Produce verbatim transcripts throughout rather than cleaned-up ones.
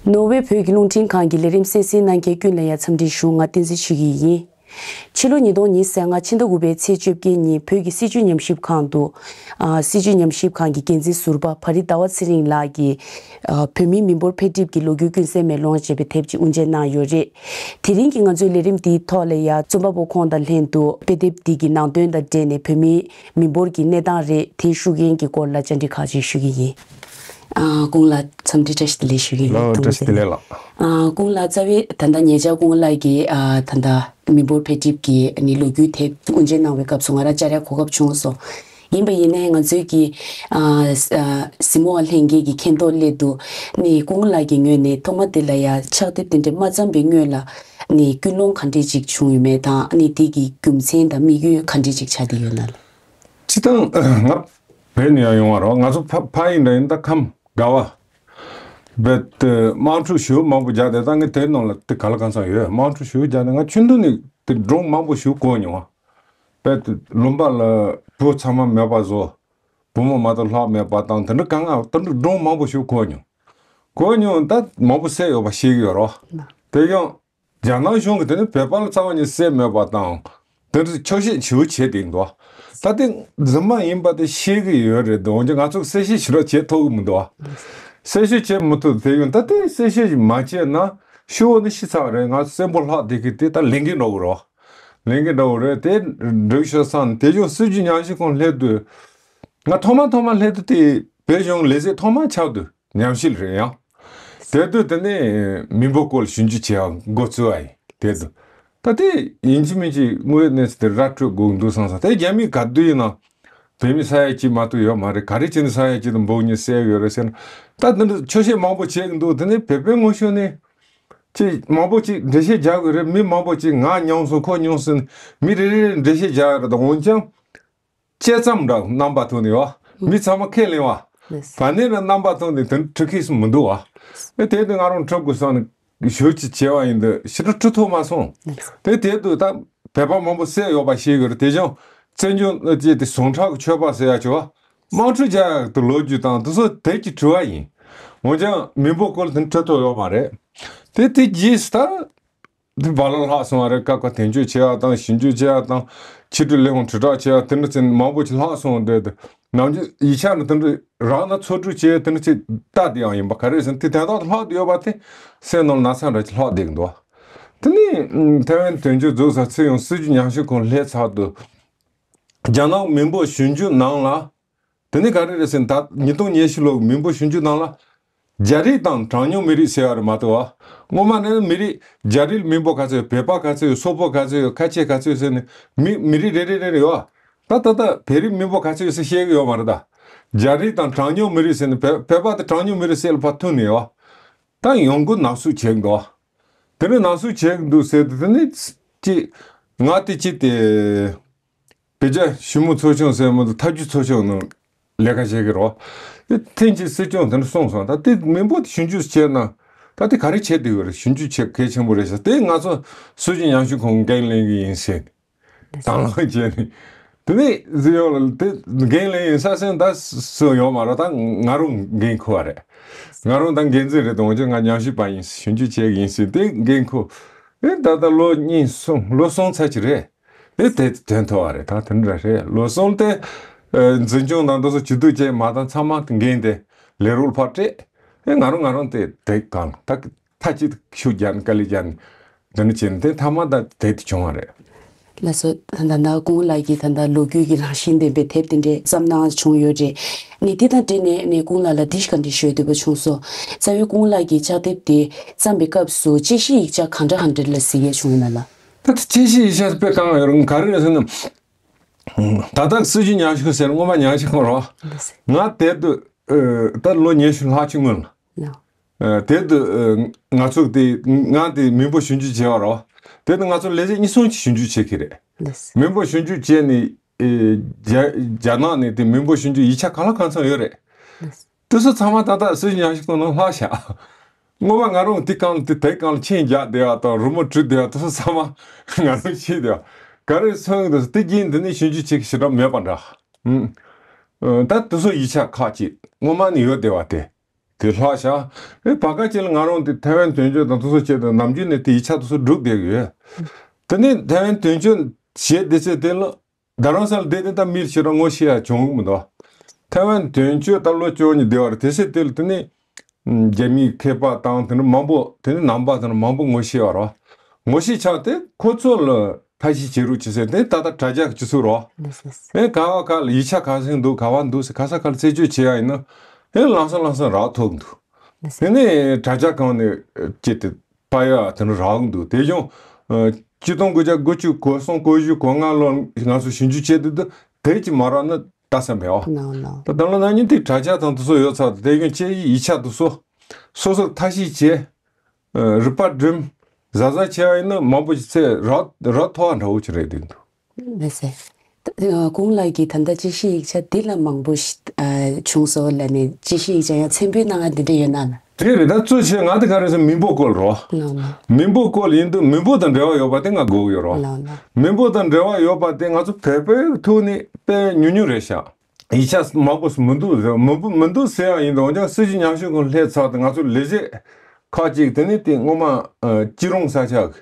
ནོར་ཝེ་བོད་ཀྱི་རླུང་འཕྲིན་ཁང་གི་ལས་རིམ་གསན་གཟིགས་གནང་མཁན་ཀུན་ལ་ཡང་འཚམས་འདྲི་ཞུ། ང་བསྟན་འཛིན་ཆོས་སྐྱིད་ཡིན། ཕྱི་ལོ་ཉིས་སྟོང་ཉི་ཤུ་རྩ་ལྔ་ཕྱི་ཟླ་དགུ་པའི་ཚེས་བཅོ་བརྒྱད་ཉིན་བོད་ཀྱི་སྲིད་བྱུས་ཉམས་ཞིབ་ཁང་དུ། ཨ། སྲིད་བྱུས་ཉམས་ཞིབ་ཁང་གི་འགན་འཛིན་ཟུར་པ་བ་རི་ཟླ་བ་ཚེ་རིང་ལགས་ཀྱིས། ཨ། བོད་མིའི་མི་འབོར་འཕེལ་འགྲིབ་ཀྱི་ལོ་རྒྱུས་ཀུན་གསལ་མེ་ལོང་ཅེས་པའི་དེབ་ཅིག་དབུ་འབྱེད་གནང་ཡོད་རེད། དེ་རིང་གི་ང་ཚོའི་ལས་རིམ་འདིའི་ཐོག་ལ་ཡང་རྩོམ་པ་པོ་ཁོང་དང་ལྷན་དུ་དཔེ་དེབ་འདི་གི་ནང་དོན་དང་འབྲེལ་ནས་བོད་མིའི་མི་འབོར་གྱི་གནས་སྟངས་རེད། དེའི་ཤུགས་རྐྱེན་གྱི་སྐོར་ལ་བཅར་འདྲི་ཁག་ཅིག་ཞུ་གི་ཡིན། ཨ། ཀུན་ལགས་འཚམས་འདྲི་བཀྲ་ཤིས་བདེ་ལེགས་ཞུ་གི་ཡིན། ལགས་བཀྲ་ཤིས་བདེ་ལེགས་ལགས། ཨ། ཀུན་ལགས་རྩ་བའི་ད་ལྟ་ཉེ་ཆར་ཀུན་ལགས་ཀྱིས། ཨ། ད་ལྟ་མི་འབོར་འཕེལ་འགྲིབ་ཀྱི་ནི་ལོ་རྒྱུས་དེབ་དབུ་འབྱེད་གནང་བའི་སྐབས་སུ་ང་རང་བཅར་ཡག་གོ་སྐབས་བྱུང་སོང་། ཡིན་པ་ཡིན་ནའི་ང་ཚོའི་གི། ཨ། ཨ། གཟིགས་མོ་བ་ལྷན་རྒྱས་ཀྱི་མཁྱེན་རྟོགས་སླད་དུ་ནི་ཀུན་ལགས་ཀྱི་ངོས་ནས་ཐོག་མ་དེ་ལ་ཡ་ཕྱག་དེབ་དེ་འདྲ་མ་བརྩམས་པའི་སྔོན་ལ་ནི་ཀུན་སློང་ག་འདྲས་ཅིག་བྱུང་ཡོད་མེད་དང་། ནི་དེ་གི་རྒྱུ་མཚན་དང་དམིགས་ཡུལ་ག་འདྲས་ཅིག་ཆགས་བསྡད་ཡོད་ན་ལགས། སྤྱིར་བཏང་ང་བོད་ནས་ཡང་ཡོང་བ་རོ། ང་ཚོ་ཕ་ཕ་ཡིན་འདྲ་ཡིན་ད་ཁམས་དགའ་བ། བེད་དམངས་ཁྲོད་ཞུ་མང་པོ་རྒྱག་དེ་ད་ངས་དེ་ནང་ལ་དེ་ག་ལ་གང་ཚང་ཡོད། དམངས་ཁྲོད་ཞུ་རྒྱག་ནས་ང་ཆུང་དུས་ནས་དེ་སྒྲུང་མང་པོ་ཞུ་གོ་མྱོང་བ། བེད་ལུང་པ་ལ་བུ་ཚང་མ་མེད་པ་བཟོ། བུ་མོ་མ་གཏོགས་ལྷག་མེད་པ་དང་དེ་འདྲ་གང་ང་དེ་འདྲ་སྒྲུང་མང་པོ་ཞུ་གོ་མྱོང་། གོ་མྱོང་ད་མང་པོ་གསལ་ཡོད་པ་ཤེས་ཀྱི་ཡོད་རོ། དེ་ཡང་། རྒྱ་ནག་གཞུང་གིས་དེ་ནི་བོད་པ་ལ་རྩ་བ་ཉིད་གསལ་མེད་པ་དང་། དེ་འདྲ་འཁྱོག་བཤད་ཞེ་པོ་བྱས་བསྡད་འདུག་ད་དེ་རྫུན་མ་ཡིན་པ་དེ་ཤེས་ཀྱི་ཡོད་རེད་འདུག་འོན་ཀྱང་ང་ཚོ་གསལ་བཤད་ཞེ་དྲག་བྱེད་ཐུབ་ཀྱི་མི་འདུག་གསལ་བཤད་བྱེད་མི་ཐུབ་དེ་ཡང་ད་དེ་གསལ་བཤད་ཞིག་མ་བྱས་ན་ཤི་བོ་ནི་ཤི་ཚར་བ་རེད། ང་ཚོ་བཙན་པོ་ལྷག་བསྡད་ཀྱི་དེ་ད་ལས་འགན་འགྲོ་གི་རོ། ལས་འགན་འགྲོ་གི་རེད། དེ་འགྲིག་ཤོག་བསམ་དེ་བྱུང་སྲིད་བྱུས་ཉམས་ཞིབ་ཁང་སླེབས་དུས་ང་ཐོག་མ་ཐོག་མ་སླེབས་དུས་དེ་བོད་གཞུང་ལས་བྱེད་ཐོག་མ་ཆགས་དུས། ཉམས་ཞིབ་རེད་ཡང་། དེ་དུས་དེ་ནས་མི་འབོར་སྐོར་ཞིབ་འཇུག་བྱེད་ཡག་འགོ་བཙུགས་པ་ཡིན། དེ་དུས་ད་དེ་ཡིན་གཅིག་མིན་གཅིག་དངོས་གནས་དེ་ར་སྤྲོད་དགོས་འདུག་བསམ་སོང་། དེ་རྒྱ་མི་ག་དུས་ཡིན་ན་བོད་མི་ས་ཡ་གཅིག་མ་གཏོགས་ཡོད་མ་རེད། ག་རེ་བྱས་ནས་ས་ཡ་གཅིག་དང་འབུམ་གཉིས་བསད་ཡོད་རེད་ཟེར་ན། ད་དེ་འདྲ་འཁྱོག་བཤད་མང་པོ་བྱེད་ཀྱི་འདུག་དེ་ནས་བོད་པའི་ངོ་ཤོར་ནས་ཅིག་མང་པོ་ཅིག་འགྲེལ་བཤད་རྒྱག་དགོས་རེད། མི་མང་པོ་ཅིག་ང་མྱོང་སོང་ཁོ་མྱོང་སོང་ནས་མི་རེ་རེ་འགྲེལ་བཤད་རྒྱག་ཡོད་རེད། ད་འོན་ཀྱང་། དཔྱད་མཚམས་འདྲ་རྣམ་པ་ཐོག་ནས་བ། མི་ཚང་མ་ཁས་ལེན་བ། ལགས། བ་ནས་ར་རྣམ་པ་ཐོག་ནས་དོན་འཁྲི་ཁེས་སུ་མི་འདུག་བ། ཨེ་དེ་དུས་ང་རང་འཁྲབ་དགོས་བསམ་ནས་ཞུ་ཅིག་བྱས་པ་ཡིན་དུས་ཕྱི་དྲོ་འཁྲི་ཐུབ་མ་སོང་། ལགས། དེ་དེ་དུས་ད་བོད་པ་མང་པོ་བསད་ཡོད་པ་ཤེས་ཡོད་རེད། དེ་བྱུང་བཙན་བྱོལ་ཅེས་དེ་ཟུངས་ཁྲག་གི་མཆོད་པ་ཟེར་ཡ་ཆེ་བ། དམངས་ཁྲོད་རྒྱག་ཡག་ཏུ་ལོ་རྒྱུས་དང་དེ་ཚོ་དེབ་ཀྱི་དྲི་བ་ཡིན། འོན་ཀྱང་མི་འབོར་སྐོར་དེ་འཁྲི་ཐུབ་ཡོད་མ་རེད། དེ་དེ་རྗེས་སུ་ད། འདི་བར་ལ་ལྷག་སོང་བ་རེད། ཀ་ཁ་དོན་གཅོད་བྱེད་ཡག་དང་ཞིབ་འཇུག་བྱེད་ཡག་དང་ཕྱི་དྲིལ་ལས་ཁུངས་དྲིལ་བསྒྲགས་བྱེད་ཡག་དེ་འདྲ་ཚན་མང་པོ་ཅིག་ལྷག་སོང་བ་འདྲ་དེ། ནམ་རྒྱུན་ཡིག་ཆ་ནི་དེ་འདྲ་རང་ན་འཚོལ་སྒྲུབ་བྱེད་ཡག་དེ་འདྲ་ཅིག་ལྟ་དེ་ཡང་ཡིན་པ་ག་རེ་ཟེར་ན་དེ་དོན་དག་ཏུ་ལྷག་བསྡད་ཡོད་པ་དེ་སེམས་ནང་ན་ཚ་འདྲ་ཅིག་ལྷག་བསྡད་ཀྱི་འདུག་དེ་ནས་ཐའེ་ཝན་དོན་གཅོད་རྫོགས་ཚར་ཚེ་ཡང་སྲིད་བྱུས་ཉམས་ཞིབ་ཁང་སླེབས་ཚར་དུས། རྒྱ་ནག་མི་འབོར་ཞིབ་འཇུག་ནང་ལ། དེ་ནི་ག་རེ་རེད་ཟེར་ན་ད་ཉིས་སྟོང་ཉི་ཤུ་ལོའི་མི་འབོར་ཞིབ་འཇུག་ནང་ལ། རྒྱ་རིགས་དང་གྲངས་ཉུང་མི་རིགས་ཟེར་བ་རེད་མ་གཏོགས་བ། སྔོན་མ་ནས་མི་རིགས་རྒྱ་རིགས་མི་འབོར་ག་ཚོད་ཡོད། བོད་པ་ག་ཚོད་ཡོད། སོག་པོ་ག་ཚོད་ཡོད། ཁ་ཆེ་ག་ཚོད་ཡོད་ཟེར་ནས་མི་མི་རིགས་རེ་རེ་རེ་རེ་ཡོད། ད་ད་ལྟ་བོད་རིགས་མི་འབོར་ག་ཚོད་ཡོད་ཟེར་བཤད་གི་ཡོད་མ་རེད་ད། རྒྱ་རིགས་དང་གྲངས་ཉུང་མི་རིགས་ཟེར་ནས་བོད་བོད་པ་དེ་གྲངས་ཉུང་མི་རིགས་ཟེར་ལ་ཕར་ཐུག་ནས་ཡོད། ད་ཡོང་སྒོ་ནག་གསུག་བྱེད་གི་འདུག་དེ་ནས་ནག་གསུག་བྱེད་གི་འདུག་ཟེར་དུས་དེ་ནས་ཅི། ང་དེ་ཅི་དེ། བོད་རྒྱ་ཞི་མོལ་ཚོགས་ཆུང་ཟེར་མོ་དང་ཐབས་ཇུས་ཚོགས་ཆུང་ནང་ལས་ཀ་བྱེད་ཀྱི་རོ། དེ་ཐེངས་གཅིག་སྲིད་སྐྱོང་དེ་འདྲ་གསུངས་སོང་། ད་དེ་མི་འབོར་དེ་ཞིབ་འཇུག་བྱས་ན་ད་དེ་ག་རེ་བྱེད་བསྡད་ཡོད་རེད། ཞིབ་འཇུག་བྱེད་གལ་ཆེན་པོ་རེད་ཟེར། དེ་ང་ཚོ་སྲིད་བྱུས་ཉམས་ཞིབ་ཁང་འགན་ལེན་གྱི་ཡིན་ཟེར་དང་བླངས་བྱས་ནས་དེ་ནས་ཟེར་ཡོང་ལ་དེ་འགན་ལེན་ཡིན་ས་སེམས་ད་སུ་ཡོང་མ་རེད། ད་ང་རང་འགན་འཁུར་བ་རེད། ང་རང་ད་འགན་འཛིན་རེད། དང་ཅི་ང་ཉམས་ཞིབ་པ་ཡིན་ཞིབ་འཇུག་བྱེད་ཀྱི་ཡིན་ཟེར་དེ་འགན་འཁུར། ཨེ་ད་ལྟ་ལོ་གཉིས་གསུམ་ལོ་གསུམ་ཚར་གྱི་རེད། ཨེ་དེ་དོན་ཐོག་བ་རེད། ད་དེ་འདྲ་རེད། ལོ་གསུམ་དེ་ཨེ་འཛིན་སྐྱོང་དང་དེ་ཚོ་བྱེད་དུས་བྱས་མ་དང་ཚང་མ་འགན་དེ་ལས་རོགས་ཕར་སྤྲད། ཨེ་ང་རང་ང་རང་དེ་དེ་གང་ད་མཐའ་གཅིག་ཤུགས་རྒྱག་ནས་དཀའ་ལས་རྒྱག་ནས་འདི་འདྲ་བྱས་ནས་དེ་མཐའ་མ་ད་དེ་དེ་བྱུང་བ་རེད། ལགས་སོ། ད་ད་ལྟ་ཀུན་ལགས་ཀྱིས་ད་ལྟ་ལོ་རྒྱུས་ཀྱི་རང་བཞིན་ལྡན་པའི་དེབ་དེ་འདྲས་བརྩམས་གནང་བྱུང་ཡོད་རེད། ནི་དེ་དང་འབྲེལ་ནས་ནི་ཀུན་ལགས་ལ་འདི་ཞིག་ག་འདྲི་ཞུ་འདོད་པ་བྱུང་སོང་། རྩ་བའི་ཀུན་ལགས་ཀྱིས་ཕྱག་དེབ་དེ་བརྩམས་པའི་སྐབས་སུ་དཔྱད་གཞི་ཡིག་ཆ་གང་འདྲ་གང་འདྲ་ལ་གཟིགས་ཡས་བྱུང་ཡོད་ན་ལགས། ད་ལྟ་དཔྱད་གཞི་ཡིག་ཆ་དཔེ་གང་ཡོད་རུང་ག་རེ་རེད་ཟེར་ན། ད་ལྟ་སྲིད་བྱུས་ཉམས་ཞིབ་ཟེར་སྔོན་མ་ཉམས་ཞིབ་ཁང་རོ། ལགས་སོ། ང་དེབ་དུ་ད་ལོ་ཉི་ཤུ་ལྷག་ཅིག་སྔོན་ལ། ལགས། དེབ་དུ་ང་ཚོ་དེ་ང་དེ་མི་འབོར་ཞིབ་འཇུག་བྱས་པ་རོ། དེབ་དུ་ང་ཚོ་ལས་བྱེད་གཉིས་གསུམ་གྱིས་ཞིབ་འཇུག་བྱེད་ཀྱི་རེད། ལགས་སོ། མི་འབོར་ཞིབ་འཇུག་བྱས་ནས་རྒྱ་རྒྱ་ནག་ནས་དེ་མི་འབོར་ཞིབ་འཇུག་ཡིག་ཆ་གང་ལ་གང་འཚམ་ཡོད་རེད། ལགས་སོ། དེ་ཚོ་ཚང་མ་ད་ལྟ་སྲིད་བྱུས་ཉམས་ཞིབ་ཁང་ནང་ལྷག་བཞག་སྔོན་མ་ང་རང་དེ་སྒང་དེ་དེབ་སྒང་ལ་མཆན་རྒྱག་བསྡད་པ་དང་རི་མོ་བྲིས་བསྡད་པ་དེ་ཚོ་ཚང་མ་ང་རང་ཤེས་བསྡད་པ། ག་རེ་སོང་གི་འདུག་དེ་རྗེས་འདི་ནས་ཞིབ་འཇུག་བྱེད་ཀྱི་ཞེ་དྲག་མེད་པ་འདྲ། ཨུམ། ད་དེ་ཚོ་ཡིག་ཆ་ཁག་ཅིག་སྔོན་མ་ནས་ཡོད་བསྡད་པ་དེ། དེ་ལྷག་ཤག་ཨེ་བར་སྐབས་ཅིག་ལ་ང་རང་དེ་ཐའེ་ཝན་དོན་གཅོད་དང་དེ་ཚོ་བྱས་ཏེ་ནམ་རྒྱུན་ནས་དེ་ཡིག་ཆ་དེ་ཚོ་སྒྲུག་བསྡད་ཀྱི་ཡོད། དེ་ནས་ཐའེ་ཝན་དོན་གཅོད་བྱས་བསྡད་ཚེ་དེ་ལ་རྡ་རམ་ས་ལ་བསྡད་དེ་ད་མིར་ཞེ་དྲག་ངོ་ཤེས་ཡ་བྱུང་གི་མི་འདུག་ཐའེ་ཝན་དོན་གཅོད་ད་ལོ་བཅུ་གཉིས་བསྡད་པ་རེད། དེ་ཚེ་དེ་ལ་དེ་ནས་རྒྱ་མིའི་མཁས་པ་དང་དེ་འདྲ་མང་པོ་དེ་ནས་ནང་པ་དེ་འདྲ་མང་པོ་ངོ་ཤེས་པ་རེད། ངོ་ཤེས་ཆགས་ཏེ་ཁོ་ཚོ་ལ་ཐབས་ཤེས་བྱེད་རོགས་བྱེད་ཟེར་ཏེ་ད་ལྟ་དྲ་རྒྱ་གི་སྤྱི་ཚོགས་རོ། ཨེ་ག་བ་ག་ལ་ཡིག་ཆ་ག་ཚོད་འདུག་ག་བ་འདུག་ཟེར་ག་ས་ག་ལ་རྩད་གཅོད་བྱེད་ཡ་ཡིན་ན་ཨེ་ལམ་སང་ལམ་སང་རག་ཐུབ་འདུག་དེ་ནས་དྲ་རྒྱ་གང་ནས་སྐྱེས་ཏེ་པ་ཡ་དེ་འདྲ་རག་འདུག་དེ་བྱུང་། ཆིག་སྟོང་དགུ་བརྒྱ་དགུ་བཅུ་གོ་གསུམ་གོ་བཞི་གོ་ལྔ་ལོར་ང་ཚོ་ཞིབ་འཇུག་བྱས་དུས་དེ་ཅི་མ་རག་ན་ལྟ་ས་མེད་ཨོ། ད་ད་ལོ་ན་ཉིན་དེ་དྲ་རྒྱ་དང་དེ་ཚོ་ཡོད་ཚར་དེ་བྱུང་ཁྱེད་ཡིག་ཆ་དེ་ཚོ་སོ་སོར་ཐབས་ཤེས་བྱས། རིག་པ་སྒྲིམ། བཟའ་བཟའ་བྱས་ཡིན་ན་མང་པོ་ཞིག་ཚེ་རག་རག་ཐོག་འདྲ་བོ་ཅིག་རེད་འདུག་འདུག་མི་ཟེར། ཨ་གུང་ལགས་ཀྱིས་ད་ལྟ་དཔྱད་གཞི་ཡིག་ཆ་འདི་ལ་མང་པོ་ཞིག་ཨ་བྱུང་སོང་ལབ་ནས་དཔྱད་གཞི་ཡིག་ཆ་ཡང་ཚན་པོའི་ནང་ང་འདི་འདྲ་ཡོད་ན་ལ། དེ་རེད། ད་གཙོ་ཆེ་ང་དེ་ག་རེ་ཟེར་མི་འབོར་སྐོར་རོ། ལགས་ལགས། མི་འབོར་སྐོར་ཡིན་དུས་མི་འབོར་དང་འབྲེལ་བ་ཡོད་པ་དེ་ང་དགོས་ཀྱི་ཡོད་རོ། ལགས་ལགས། མི་འབོར་དང་འབྲེལ་བ་ཡོད་པ་དེ་ང་ཚོ་བོད་པའི་ཐོག་ནས་དཔེ་ཉུང་ཉུང་རེད་ཤག་ཡིག་ཆ་མང་པོ་ཞིག་མི་འདུག་ཟེར་མི་འདུག་མི་འདུག་ཟེར་ཡང་ཡིན་འདུག་འོན་ཀྱང་སྲིད་བྱུས་ཉམས་ཞིབ་ཁང་སླེབས་ཚར་དུས་ང་ཚོ་ལས་བྱེད་ཁག་ཅིག་དེ་ནི་དེ་སྔོན་མ་ཨ་སྐྱིད་རོང་ས་ཆ་གི་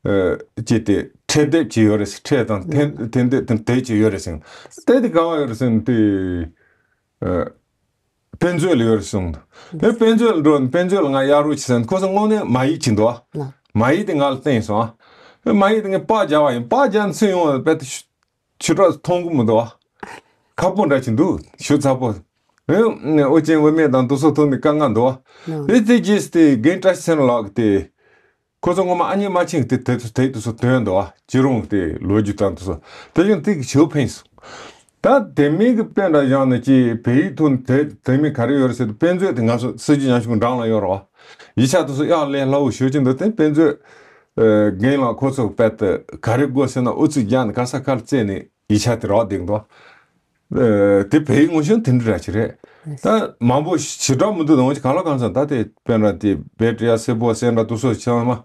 ཨ་ཅིག་དེ་ཁྲལ་དེབ་ཅིག་ཡོད་རེད་ཟེར། ཁྲལ་དང་ཐན་ཐན་དེབ་དང་དེ་ཅིག་ཡོད་རེད་ཟེར། དེ་དེ་ག་བ་ཡོད་རེད་ཟེར་ན་དེ་ཨ་དཔེ་མཛོད་ལ་ཡོད་རེད་གསུངས་འདུག་དེ་དཔེ་མཛོད་ལ་འགྲོ་ནས་དཔེ་མཛོད་ལ་ང་གཡར་རོགས་བྱེད་ཟེར་ན་ཁོ་ཚོ་དངོས་གནས་མ་ཡིག་ཅིག་འདུག་ཨ། མ་ཡིག་དེ་ང་ལ་བསྟན་སོང་ཨ། མ་ཡིག་དེ་ངས་པར་རྒྱག་པ་ཡིན། པར་རྒྱག་ཚུན་ཡོང་བ་དཔེ་དེ་ཆུ་ཆུ་ཁྲག་མཐོང་གི་མི་འདུག་ཨ། ཁ་པོ་འདྲ་ཅིག་འདུག་ཞུ་ཚ་པོ། ཨེ་ཨོ་རྒྱན་དབུ་མེད་དང་དེ་ཚོ་ཐོག་ནས་དཀའ་ངལ་འདུག་ཨ། ཨེ་དེ་རྗེས་དེ་རྒན་བཀྲ་ཤིས་ཚེ་རིང་ལགས་ཀྱིས་དེ་ཁོ་ཚོ་ངོ་མ་ཨ་མྱེས་མ་ཆེན་གྱིས་དེ་དེ་དེ་དེ་ཚོ་དོན་འདུག་ཨ། སྐྱིད་རོང་དེ་ལོ་རྒྱུས་དང་དེ་ཚོ་དེ་བཞིན་དེ་གི་ཞུ་ཕན་སོང་། ད་དེ་མིན་གྱི་དཔེ་འདྲ་བཞག་ནས་ཀྱི་བོད་ཡིག་ཐོག་ནས་དེ་དེ་མིན་ག་རེ་ཡོད་རེད་ཟེར་དུས་དཔེ་མཛོད་དེ་ང་ཚོ་སྲིད་བྱུས་ཉམས་ཞིབ་འགྲམ་ལ་ཡོད་རེད་བ། ཡིག་ཆ་དེ་ཚོ་ཡག་ལས་སླ་བོ་ཞུ་གྱིན་འདུག་དེ་དཔེ་མཛོད་ཨ་རྒན་ལགས་ཁོ་ཚོ་དཔེ་དེ་ག་རེ་དགོས་ཟེར་ན་ཨུ་ཚུགས་རྒྱག་ནས་ག་ས་ག་ལ་བཙལ་ནས་ཡིག་ཆ་དེ་རག་བསྡད་འདུག་ཨ་དེ་བོད་ཡིག་དངོས་བྱུང་དེ་འདྲ་ར་ཅིག་རེད། ད་མང་པོ་ཞེ་དྲག་མི་འདུག་དང་ག་ལ་གང་ཟེར་ད་དེ་དཔེ་འདྲ་དེ་བེ་ཏྲི་ཡ་སེ་པོ་སེ་འདྲ་དེ་ཚོ་ཆ་མ།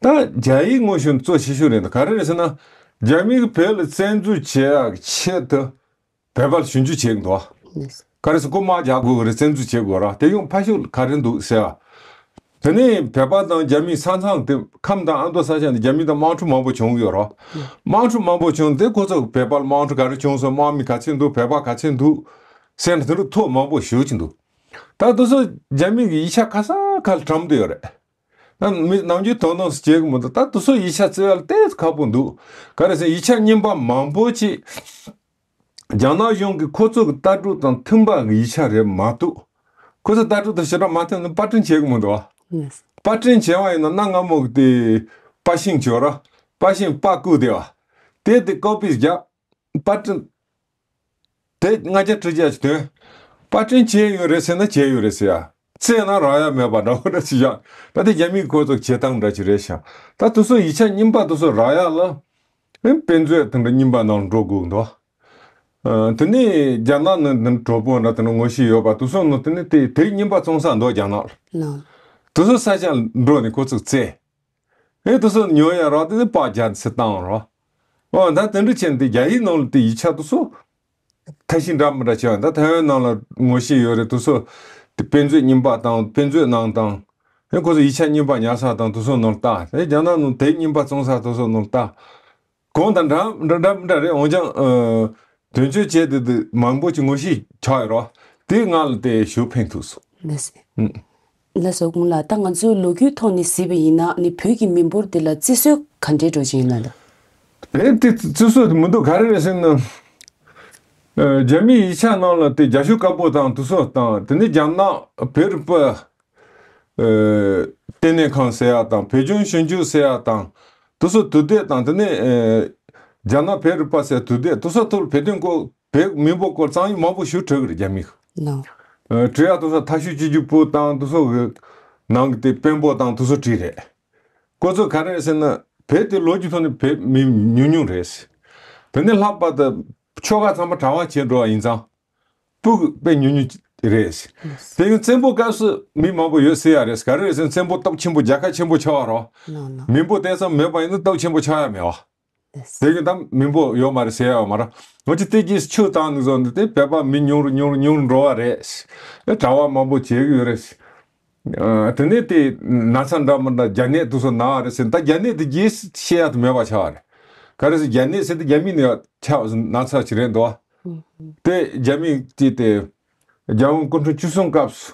ད་རྒྱ་ཡིག་དངོས་བྱུང་གཙོ་ཆེ་ཤོས་རེད་འདུག་ག་རེ་རེད་ཟེར་ན་རྒྱ་མིས་བོད་ལ་བཙན་འཛུལ་བྱེད་ཡག་ཆེད་དུ་བོད་པ་ལ་ཞིབ་འཇུག་བྱེད་ཀྱི་འདུག་ཨ། ག་རེ་ཟེར་རྐུ་མ་རྒྱག་དགོས་ཀྱི་རེད། བཙན་འཛུལ་བྱེད་དགོས་ར་དེ་ཡང་ཕ་ཤུལ་ག་རེ་འདུག་ཟེར་བ། དེ་ནས་བོད་པ་དང་རྒྱ་མི་ས་མཚམས་དེ་ཁམས་དང་ཨ་མདོ་ས་ཆ་འདི་རྒྱ་མི་དང་དམག་འཁྲུག་མང་པོ་བྱུང་ཡོད་ར། དམག་འཁྲུག་མང་པོ་བྱུང་དེ་ཁོ་ཚོ་བོད་པ་ལ་དམག་འཁྲུག་ག་རེ་བྱུང་སོང་། དམག་མི་ག་ཚོད་འདུག་བོད་པ་ག་ཚོད་འདུག་ཟེར་ནས་དེ་འདྲ་ཐོ་མང་པོ་ཞུ་གི་འདུག་ད་དེ་ཚོ་རྒྱ་མི་གི་ཡིག་ཆ་ག་ས་ག་ལ་བཀྲམ་བསྡད་ཡོད་རེད། ད་མི་ནམ་རྒྱུན་དོ་སྣང་བྱེད་གི་མི་འདུག་ད་དེ་ཚོ་ཡིག་ཆ་བཙལ་ཡ་ལ་ཏོག་ཙམ་ཁག་པོ་འདུག་ག་རེ་ཟེར་ཡིག་ཆ་རྙིང་པ་མང་པོ་ཅིག་རྒྱ་ནག་གཞུང་གིས་ཁོ་ཚོ་གི་ལྟ་གྲུབ་དང་མཐུན་པ་གི་ཡིག་ཆ་རེད་མ་གཏོགས། ཁོ་ཚོ་ལྟ་གྲུབ་དང་ཞེ་དྲག་མ་མཐུན་ན་པར་སྐྲུན་བྱེད་གི་མི་འདུག་བ། པར་སྐྲུན་བྱས་པ་ཡིན་ན་གནའ་སྔ་མོ་གི་དེ་པར་ཤིང་བྱོས་ར། པར་ཤིང་པར་བརྐོས་དེ་བ། དེ་དེ་ཀོ་པི་རྒྱག་པར་སྐྲུན། དེ་ལྔ་བརྒྱ་དྲུག་བརྒྱ་ཅིག་ཐོན། པར་སྐྲུན་བྱས་ཡོད་རེད་ཟེར་ན་བྱས་ཡོད་རེད་ཟེར་ཡ། བཙལ་ན་རག་ཡ་མེད་པ་འདྲ་བོ་འདྲ་ཅིག་བཞག་ད་དེ་རྒྱ་མིས་ཁོ་ཚོ་བྱེད་སྟངས་འདྲ་ཅིག་རེད་ཤག་ད་དེ་ཚོ་ཡིག་ཆ་རྙིང་པ་དེ་ཚོ་རག་ཡ་ལ། ཨེ་དཔེ་མཛོད་དེ་འདྲ་རྙིང་པ་ནང་འགྲོ་དགོས་འདུག་ཨ། དེ་ནས་རྒྱ་ནག་ནང་དེ་འདྲ་གྲོགས་པོ་འདྲ་དེ་འདྲ་ངོ་ཤེས་ཡོད་པ་དེ་ཚོ་ནང་དེ་ནས་དེ་དེ་རྙིང་པ་བཙོང་ས་འདུག་རྒྱ་ནག་ལ། ལགས། དེ་ཚོ་ས་ཆ་འགྲོ་ནས་ཁོ་ཚོས་བཙལ། ཨེ་དེ་ཚོ་ཉོ་ཡ་རག་དེ་པར་རྒྱག་ཚེ་བཏང་རོགས། ཨོ་ད་དེ་འདྲ་བྱས་ནས་དེ་རྒྱ་ཡིག་ནང་ལ་དེ་ཡིག་ཆ་དེ་ཚོ་ཐབས་ཤེས་འདྲ་མི་འདྲ་བྱས་པ་ད་ཐའེ་ཝན་ནང་ལ་ངོ་ཤེས་ཡོད་རེད། དེ་ཚོ་དེ་དཔེ་མཛོད་རྙིང་པ་དང་དཔེ་མཛོད་ནང་དང་། ཨེ་ཁོ་ཚོ་ཡིག་ཆ་རྙིང་པ་ཉར་ས་དང་དེ་ཚོ་ནང་ལ་ལྟ། ཨེ་རྒྱ་ནག་ནང་དེབ་རྙིང་པ་བཙོང་ས་དེ་ཚོ་ནང་ལ་ལྟ། གང་དང་འདྲ་འདྲ་འདྲ་འདྲ་རེད། འོན་ཀྱང་ཨ་དོན་གཅོད་བྱས་ཏེ་དེ་མང་པོ་ཅིག་ངོ་ཤེས་ཆགས་ཡོད་རོགས། དེ་ང་ལ་དེ་ཞུ་ཕན་ཐུག་སོང་། ལགས་སོ། ཨུམ། ལགས་སོ། གུང་ལགས། ད་ང་ཚོའི་ལོ་རྒྱུས་ཐོག་ནས་གཟིགས་པ་ཡིན་ན་ནི་བོད་ཀྱི་མི་འབོར་འདི་ལ་བརྩི་སྲོལ་ག་འདྲའི་འགྲོ་བཞིན་ཡོད་ན་ལགས། ཨེ་དེ་བརྩི་སྲོལ་དེ་མི་འདུག་ག་རེ་རེད་ཟེར་ན། ཨ་རྒྱ་མིའི་ཡིག་ཆ་ནང་ལ་དེ་རྒྱ་ཤོག་དཀར་པོ་དང་དེ་ཚོ་དང་དེ་ནས་རྒྱ་ནག་བོད་རིག་པ། ཨ་ལྟེ་གནས་ཁང་ཟེར་ཡ་དང་བོད་ལྗོངས་ཞིབ་འཇུག་ཟེར་ཡ་དང་དེ་ཚོ་དུས་དེབ་དང་དེ་ནས་ཨ་རྒྱ་ནག་བོད་རིག་པ་ཟེར་དུས་དེབ་དེ་ཚོ་ཐོག་ལ་བོད་དོན་སྐོར་བོད་མི་འབོར་སྐོར་གཙང་ཡིག་མང་པོ་ཞིག་བྲིས་ཀྱི་རེད་རྒྱ་མིས། ལགས། ཨ་བྲིས་ཡ་དེ་ཚོ་མཐའ་ཤུལ་སྤྱི་རྒྱུ་པོ་དང་དེ་ཚོ་གི་ནང་གི་དེ་དཔོན་པོ་དང་དེ་ཚོ་བྲིས་རེད། ཁོ་ཚོ་ག་རེ་རེད་ཟེར་ན་བོད་དེ་ལོ་རྒྱུས་ཐོག་ནས་བོད་མི་ཉུང་ཉུང་རེད། དེ་ནས་ལྷག་པར་དུ་ཆོལ་ཁ་ཚང་མ་གྲྭ་པ་བྱས་འགྲོ་བ་ཡིན་ཙང་། སྤུ་གུ་དཔེ་ཉུང་ཉུང་རེད། དེ་ཡང་བཙན་པོའི་སྐབས་སུ་མི་མང་པོ་ཡོད་སྲིད་ཡ་རེད། ག་རེ་རེད་ཟེར་ན་བཙན་པོ་སྟོབས་ཆེན་པོ་རྒྱལ་ཁབ་ཆེན་པོ་ཆགས་པ་རོ། ལགས་ལགས། མི་འབོར་དེ་ཙམ་མེད་པ་ཡིན་ན་སྟོབས་ཆེན་པོ་ཆགས་ཡ་མེད་བ། དེ་གི་ད་མི་འབོ་ཡོད་མ་རེད་ཟེར་ཡ་ཡོད་མ་རེད། འོ་ཅི་དེ་གིས་ཆུ་བཏང་ནི་བཟོ་འདི་དེ་བོད་པ་མི་ཉུང་རུ་ཉུང་རུ་ཉུང་རུ་འགྲོ་བ་རེད། ཨེ་གྲྭ་བ་མང་པོ་བྱེད་གི་ཡོད་རེད། ཨ་དེ་ནས་དེ་ན་ཚ་འདྲ་མི་འདྲ་རྒྱ་ནད་དུ་སོ་ན་བ་རེད་ཟེར། ད་རྒྱ་ནད་དེ་རྗེས་བཤད་ཡ་དུ་མེད་པ་ཆགས་པ་རེད། ག་རེ་ཟེར་རྒྱ་ནད་ཟེར་དེ་རྒྱ་མི་ནས་ཆགས་ན་ཚ་ཞིག་རེད་འདུག་བ། དེ་རྒྱ་མི་དེ་དེ་རྒྱལ་དབང་སྐུ་ཕྲེང་བཅུ་གསུམ་སྐབས་སུ་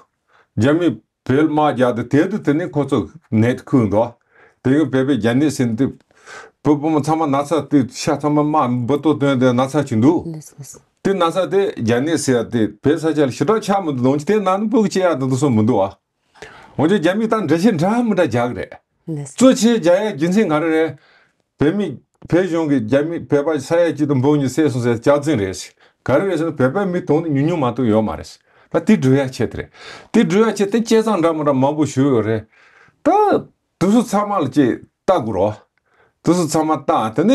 རྒྱ་མི་བོད་དམག་རྒྱག་དུས་དེ་དུས་དེ་ནས་ཁོ་ཚོ་ནད་ཁུག་འདུག་བ། དེ་ཡང་བོད་པའི་རྒྱ་ནད་ཟེར་དུས་བུ་བུ་མོ་ཚང་མ་ན་ཚ་དེ་ཤ་ཚང་མ་དམར་འབུ་ཏོ་བཏོན་དེ་ན་ཚ་ཞིག་འདུག་དེ་ན་ཚ་དེ་རྒྱ་ནད་ཟེར་ཡ་དེ་བོད་ས་ཆ་ལ་ཞེ་དྲག་ཆགས་མི་འདུག་འོན་ཀྱང་དེ་ན་ནི་སྤུ་གུ་སྐྱེ་ཡ་དེ་འདུག་སོ་མི་འདུག་བ། འོན་ཀྱང་རྒྱ་མིས་ད་འགྲེལ་བཤད་འདྲ་མི་འདྲ་རྒྱག་གི་རེད། གཙོ་ཆེ་རྒྱག་ཡ་རྒྱུ་མཚན་ག་རེ་རེད། བོད་མི་བོད་གཞུང་གིས་རྒྱ་མི་བོད་པ་ས་ཡ་གཅིག་དང་འབུམ་གཉིས་བསད་སོང་ཟེར་སྐྱག་རྫུན་རེད། ག་རེ་རེད་ཟེར་ན་བོད་པའི་མི་དོན་དུ་ཉུང་ཉུང་མ་གཏོགས་ཡོད་མ་རེད། ད་དེ་སྒྲུབ་ཡ་ཆེད་དེ་རེད། དེ་སྒྲུབ་ཡ་ཆེད་དེ་བྱས་ཙང་འདྲ་མི་འདྲ་མང་པོ་ཞུས་ཡོད་རེད། ད་དུས་ཚོད་ཚང་མ་ལ་ཅིག་ལྟ་དགོས་རོ། དུས་ཚོད་ཚང་མ་ལྟ་དེ་ནས་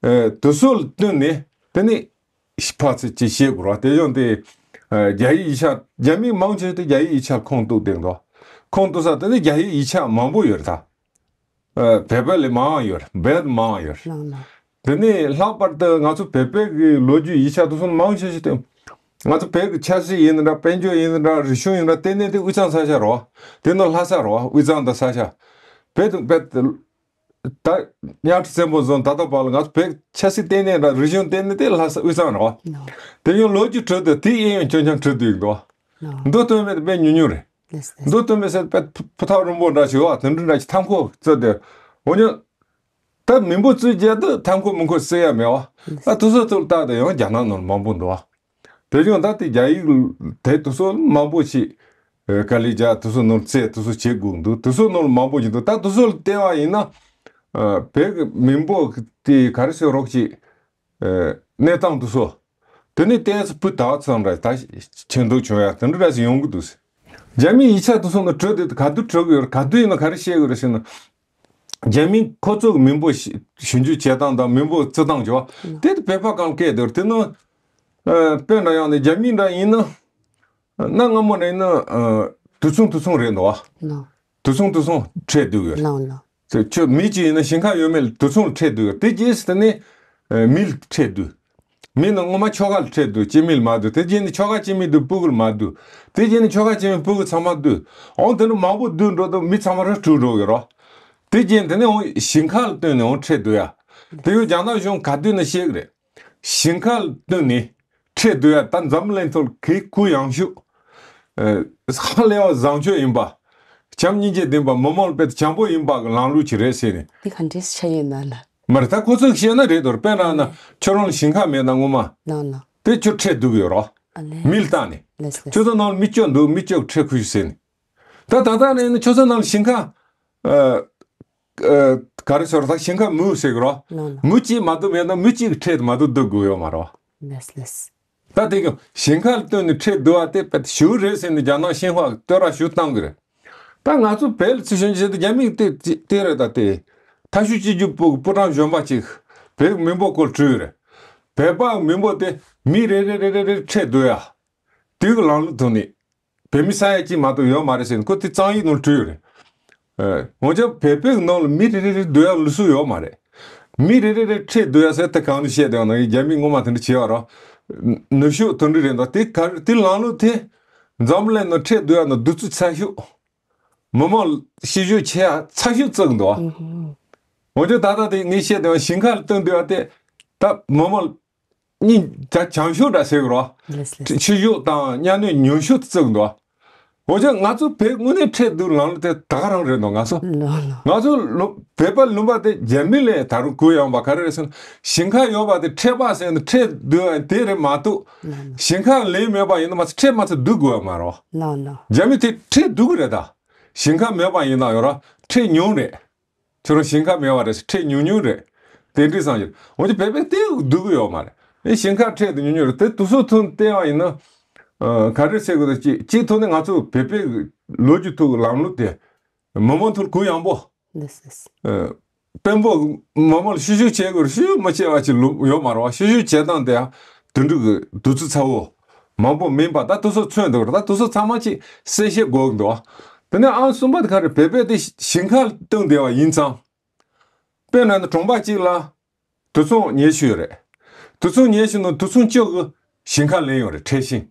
ཨེ་དུས་ཚོད་ལ་བསྟུན་ནས་དེ་ནས་ཕར་ཚུར་ཅིག་བཤད་དགོས་རོ། དེ་བཞིན་དེ་ཨེ་རྒྱ་ཡིག་ཡིག་ཆ་རྒྱ་མི་མང་ཆེ་དེ་རྒྱ་ཡིག་ཡིག་ཆ་ཁུངས་གཏུགས་བསྡད་འདུག་ཁུངས་གཏུགས་ས་དེ་ནས་རྒྱ་ཡིག་ཡིག་ཆ་མང་པོ་ཡོད་རེད་ད། ཨ་བོད་པ་ལས་མང་བ་ཡོད་རེད། བོད་མང་བ་ཡོད་རེད། ལགས་ལགས། དེ་ནས་ལྷག་པར་དུ་ང་ཚོ་བོད་པའི་གི་ལོ་རྒྱུས་ཡིག་ཆ་དེ་ཚོ་མང་ཆེ་ཤོས་དེ་ང་ཚོ་བོད་ཀྱི་ཆབ་སྲིད་ཡིན་ན་འདྲ། དཔལ་འབྱོར་ཡིན་ན་འདྲ། རིག་གཞུང་ཡིན་ན་འདྲ། ལྟེ་གནས་དེ་དབུས་གཙང་ས་ཆ་རེད་བ། དེ་ནི་ལྷ་ས་རེད་བ། དབུས་གཙང་དང་ས་ཆ། བོད་དང་བོད་དེ་ད་གཉའ་ཁྲི་བཙན་པོ་བཟུང་ད་ལྟ་བར་ལ་ང་ཚོ་བོད་ཆབ་སྲིད་ལྟེ་གནས་འདྲ། རིག་གཞུང་ལྟེ་གནས་དེ་ལྷ་ས་དབུས་གཙང་རེད་བ། ལགས། དེ་ཡང་ལོ་རྒྱུས་བྲིས་དུས་དེ་ཨེ་ཡང་ཁྱོད་ཀྱང་བྲིས་དུས་འདུག་བ། ལགས། མདོ་སྟོད་སྨད་དེ་དཔེ་ཉུང་ཉུང་རེད། ལགས་སོ། མདོ་སྟོད་སྨད་ཟེར་དཔེ་ཕུ་ཕུ་ཐག་རིང་པོ་འདྲ་ཞིག་བ། དེ་འདྲ་འདྲ་ཞིག་ཐང་ཁོ་བརྩི་དེ། འོ་ཉོ། ད་མི་འབོ་བརྩི་རྒྱུ་དེ་ཐང་ཁོ་མི་ཁོ་བརྩི་ཡ་མེད་བ། ད་དུས་ཚོད་ཐུག་ལྟ་དེ་ཡང་རྒྱ་ནག་ནང་མང་པོ་འདུག་བ། དེ་བཞིན་ད་དེ་རྒྱ་ཡིག་དེ་དུས་ཚོད་མང་པོ་ཞིག་དཀའ་ལས་རྒྱག་དུས་ཚོད་ནང་བརྩི་དུས་ཚོད་བྱེད་དགོས་འདུག་དུས་ཚོད་ནང་མང་པོ་ཞིག་འདུག་ད་དུས་ཚོད་ལ་བལྟས་པ་ཡིན་ན་བོད་ཀྱི་མི་འབོ་དེ་ག་རེ་ཟེར་རོགས་ཅིག་གནས་སྟངས་དེ་ཚོ། དེ་ནས་ཏོག་ཙམ་སྤུས་དག་ཙམ་རེ་ད་ཆེ་མཐོ་བྱུང་ཡ་དེ་འདྲ་རེ་ཞིག་ཡོང་གི་འདུག་རྒྱ་མིའི་ཡིག་ཆ་དེ་ཚོ་ནི་བྲིས་དེ་ག་དུས་བྲིས་གི་ཡོད་རེད། ག་དུས་ཡིན་ན་ག་རེ་བཤད་གི་ཡོད་རེད་ཟེར་ན། རྒྱ་མི་ཁོ་ཚོ་གི་མི་འབོ་ཞི་ཞིབ་འཇུག་བྱེད་སྟངས་དང་མི་འབོ་བརྩི་སྟངས་བྱས་པ་དེ་དེ་བོད་པ་གང་སྐད་དེ་རེད། དེ་ནི་ཨ་དཔེ་འདྲ་ཡང་ནི་རྒྱ་མི་འདྲ་ཡིན་ན། གནའ་སྔ་མོ་ནས་ནི་ཨ་དུས་མཚུངས་དུས་མཚུངས་རེད་འདུག་བ། ལགས། དུས་མཚུངས་དུས་མཚུངས་ཁྲིད་བསྡད་ཡོད་རེད། ལགས་ལགས། དེ་ཁྱོད་མི་གཅིག་ཡིན་ན་ཞིང་ཁ་ཡོད་མེད་ལ་དུས་མཚུངས་ཁྲིད་བསྡད་ཡོད་རེད། དེ་རྗེས་སུ་དེ་ནས་ཨ་མི་ལ་ཁྲིད་བསྡད་ཡོད། མི་ནི་སྔོན་མ་ཁྱོ་ག་ལ་ཁྲིད་བསྡད་ཡོད། སྐྱེ་དམན་ལ་མ་བསྡད། དེ་རྗེས་ནས་ཁྱོ་ག་སྐྱེ་དམན་བསྡད་ཡོད། སྤུ་གུ་ལ་མ་བསྡད། དེ་རྗེས་ནས་ཁྱོ་ག་སྐྱེ་དམན་སྤུ་གུ་ཚང་མ་བསྡད་ཡོད། འོང་དེ་ནི་མང་པོ་བསྡད་འགྲོ་དུས་མི་ཚང་མ་ར་བྲོས་འགྲོ་གི་རོ། དེ་རྗེས་དེ་ནས་འོང་ཞིང་ཁ་ལ་བསྟུན་ནས་འོང་ཁྲིད་བསྡད་ཡོད། དེ་ཡང་རྒྱ་ནག་གཞུང་ག་དུས་ནས་བཤད་གི་རེད། ཞིང་ཁ་ལ་བསྟུན་ནས་ཁྲིད་བསྡད་ཡ་ད་འཛམ་བུ་གླིང་ཐོག་གི་གུ་ཡངས་ཤོས། ཨ་ཧ་ལས་པ་བཟང་སྤྱོད་ཡིན་པ། བྱམས་སྙིང་རྗེ་ལྡན་པ། མི་མང་ལ་དཔེ་བྱམས་པོ་ཡིན་པ་གི་ལམ་ལུགས་ཅིག་རེད་ཟེར་ནས། འདི་ག་འདྲས་ཆགས་ཡོད་ན་ལ། མ་རེད། ད་ཁོ་ཚོས་བཤད་ན་རེད་དོ། དཔེར་ན་ན་ཁྱོད་རང་ལ་ཞིང་ཁ་མེད་ན་སྔོན་མ། ལགས་ལགས། དེ་ཁྱོད་ཁྲིད་བསྡད་ཡོད་རོ། ཨ་ལས། མི་ལ་བཏང་ནས། ལགས་ལགས། ཁྱོད་ཚོ་ནང་ལ་མི་སྐྱོ་འདུག་མི་སྐྱོ་ཁྲིད་ཁུལ་ཟེར་ནས། ད་ད་ལྟ་ནས་ནི་ཁྱོད་ཚོ་ནང་ལ་ཞིང་ཁ་ཨ། ཨ། ག་རེ་ཟེར་ད་ཞིང་ཁ་མུ་ཟེར་གི་རོ། ལགས་ལགས། མུ་གཅིག་མ་གཏོགས་མེད་ན་མུ་གཅིག་གི་ཁྲིད་མ་གཏོགས་བསྡུ་དགོས་ཡོད་མ་རོ། ལགས་ལགས། ད་དེ་གི་ཞིང་ཁ་ལ་བསྟུན་ནས་ཁྲིད་བསྡུ་བ་དེ་དཔེ་ཞུ་རེད་ཟེར་ནས་རྒྱ་ནག་ཤིན་ཧྭ་གི་བསྟོད་ར་ཞུ་བཏང་གི་རེད། ད་ང་ཚོ་བལ་ཚུལ་ཤོད་བྱེད་དུ་རྒྱ་མིས་དེ་དེ་རེད། ད་དེ་ཐ་ཤུ་སྐྱེ་རྒྱུ་པུ་པུ་ཀྲང་གཞོན་པ་ཅིག་བལ་མི་འབོ་སྐོར་བྲིས་ཡོད་རེད། བལ་པ་མི་འབོ་དེ་མི་རེ་རེ་རེ་རེ་རེ་ཁྲིད་བསྡུ་ཡ། དེ་གི་ལམ་ལུགས་ཐོག་ནས། བོད་མི་ས་ཡ་གཅིག་མ་གཏོགས་ཡོད་མ་རེད་ཟེར་ནས་ཁོ་དེ་གཙང་ཡིག་ནང་བྲིས་ཡོད་རེད། ཨ། འོན་ཀྱང་བོད་པའི་ནང་ལ་མི་རེ་རེ་རེ་བསྡུ་ཡག་ལུགས་སྲོལ་ཡོད་མ་རེད། མི་རེ་རེ་རེ་ཁྲིད་བསྡུ་ཡག་ཟེར་དེ་གང་ནས་བཤད་དེ་ཡང་ན་རྒྱ་མིས་སྔོན་མ་དེ་འདྲ་བྱས་པ་རོ། ནུབ་ཕྱོགས་དེ་འདྲ་རེད་འདུག་དེ་ག་དེ་ལམ་ལུགས་དེ་འཛམ་བུ་གླིང་ནང་ཁྲིད་བསྡུ་ཡག་ནང་བསྡུ་ཚུལ་ཚ་ཤོས། མི་མང་ཤེས་ཤུགས་ཆེ་ཡག་ཚ་ཤོས་བརྩི་གི་འདུག་འོན་ཀྱང་ད་ལྟ་དེ་ངས་བཤད་དེ་ཡང་ཞིང་ཁ་ལ་བསྟུན་བསྡུ་ཡག་དེ་ད་མི་མང་གཉིས་ད་བྱང་ཤོས་འདྲ་ཟེར་གི་རོ། ལགས་ལགས། ཆོས་ཕྱོགས་དང་གཉའ་གནོན་ཉུང་ཤོས་བརྩི་གི་འདུག་འོན་ཀྱང་ང་ཚོ་བོད་དངོས་གནས་ཁྲིད་བསྡུ་ལམ་ལུགས་དེ་ད་ག་རང་རེད་འདུག་ང་ཚོ། ལགས་ལགས། ང་ཚོ་ལོ་བོད་པ་ལུང་པ་དེ་རྒྱ་མི་ལས་ད་རུང་གུ་ཡངས་པ་ག་རེ་རེད་ཟེར་ན། ཞིང་ཁ་ཡོད་པ་དེ་ཁྲིད་པ་ཟེར་ན་ཁྲིད་བསྡུ་བ་དེ་རེད་མ་གཏོགས། ལགས་ལགས། ཞིང་ཁ་ལས་མེད་པ་ཡིན་ན་མ་ཚད་ཁྲིད་མ་ཚད་བསྡུ་དགོས་པ་མ་རེད། ལགས་ལགས། རྒྱ་མི་དེ་ཁྲིད་བསྡུ་གི་རེད་ད། ཞིང་ཁ་མེད་པ་ཡིན་ན་ཡོད་ར་ཁྲིད་ཉུང་རེད། ཁྱོད་རང་ཞིང་ཁ་མེད་པ་རེད། ཁྲིད་ཉུང་ཉུང་རེད། དེ་འདྲའི་བསམ་གྱི་འོན་ཀྱང་བོད་པས་དེ་སྡུག་གི་ཡོད་མ་རེད། ཨེ་ཞིང་ཁ་ཁྲིད་དེ་ཉུང་ཉུང་རེད། དེ་དུས་ཚོད་ཐུང་བལྟས་པ་ཡིན་ན། ཨ་ག་རེ་ཟེར་དགོས་ད། གཅིག་གཅིག་ཐོག་ནས་ང་ཚོ་བོད་པའི་ལོ་རྒྱུས་ཐོག་གི་ལམ་ལུགས་དེ་མི་མང་ཐོག་གུ་ཡངས་པོ། ལགས་ལགས། ཨ་དཔོན་པོ་མི་མང་ལ་ཤུགས་ཤུགས་བྱེད་དགོས་རེད། ཤུགས་ཤུགས་མི་བྱེད་པ་ཅིག་ལུགས་ཡོད་མ་རེད་བ། ཤུགས་ཤུགས་བྱེད་སྟངས་དེ་དེ་འདྲ་གི་བསྡུ་ཚུལ་ཚ་བོ། མང་པོ་མིན་པ་ད་དེ་ཚོ་མཚོན་འདུག་ད་དེ་ཚོ་ཚང་མ་ཅིག་གསལ་བཤད་དགོས་ཀྱི་འདུག་དེ་ནས་ཨང་གསུམ་པ་དེ་ག་རེ། བོད་པས་དེ་ཞིང་ཁ་བཏང་བསྡད་པ་ཡིན་ཙང་། དཔེར་ན་ནི་གྲོང་པ་གཅིག་ལ་ དུད་ཚང་ཉི་ཤུ་ཡོད་རེད། དུད་ཚང་ཉི་ཤུ་ནང་དུད་ཚང་བཅུ་གི་ཞིང་ཁ་ལེན་ཡོད་རེད། ཁྲལ་ཞིང་།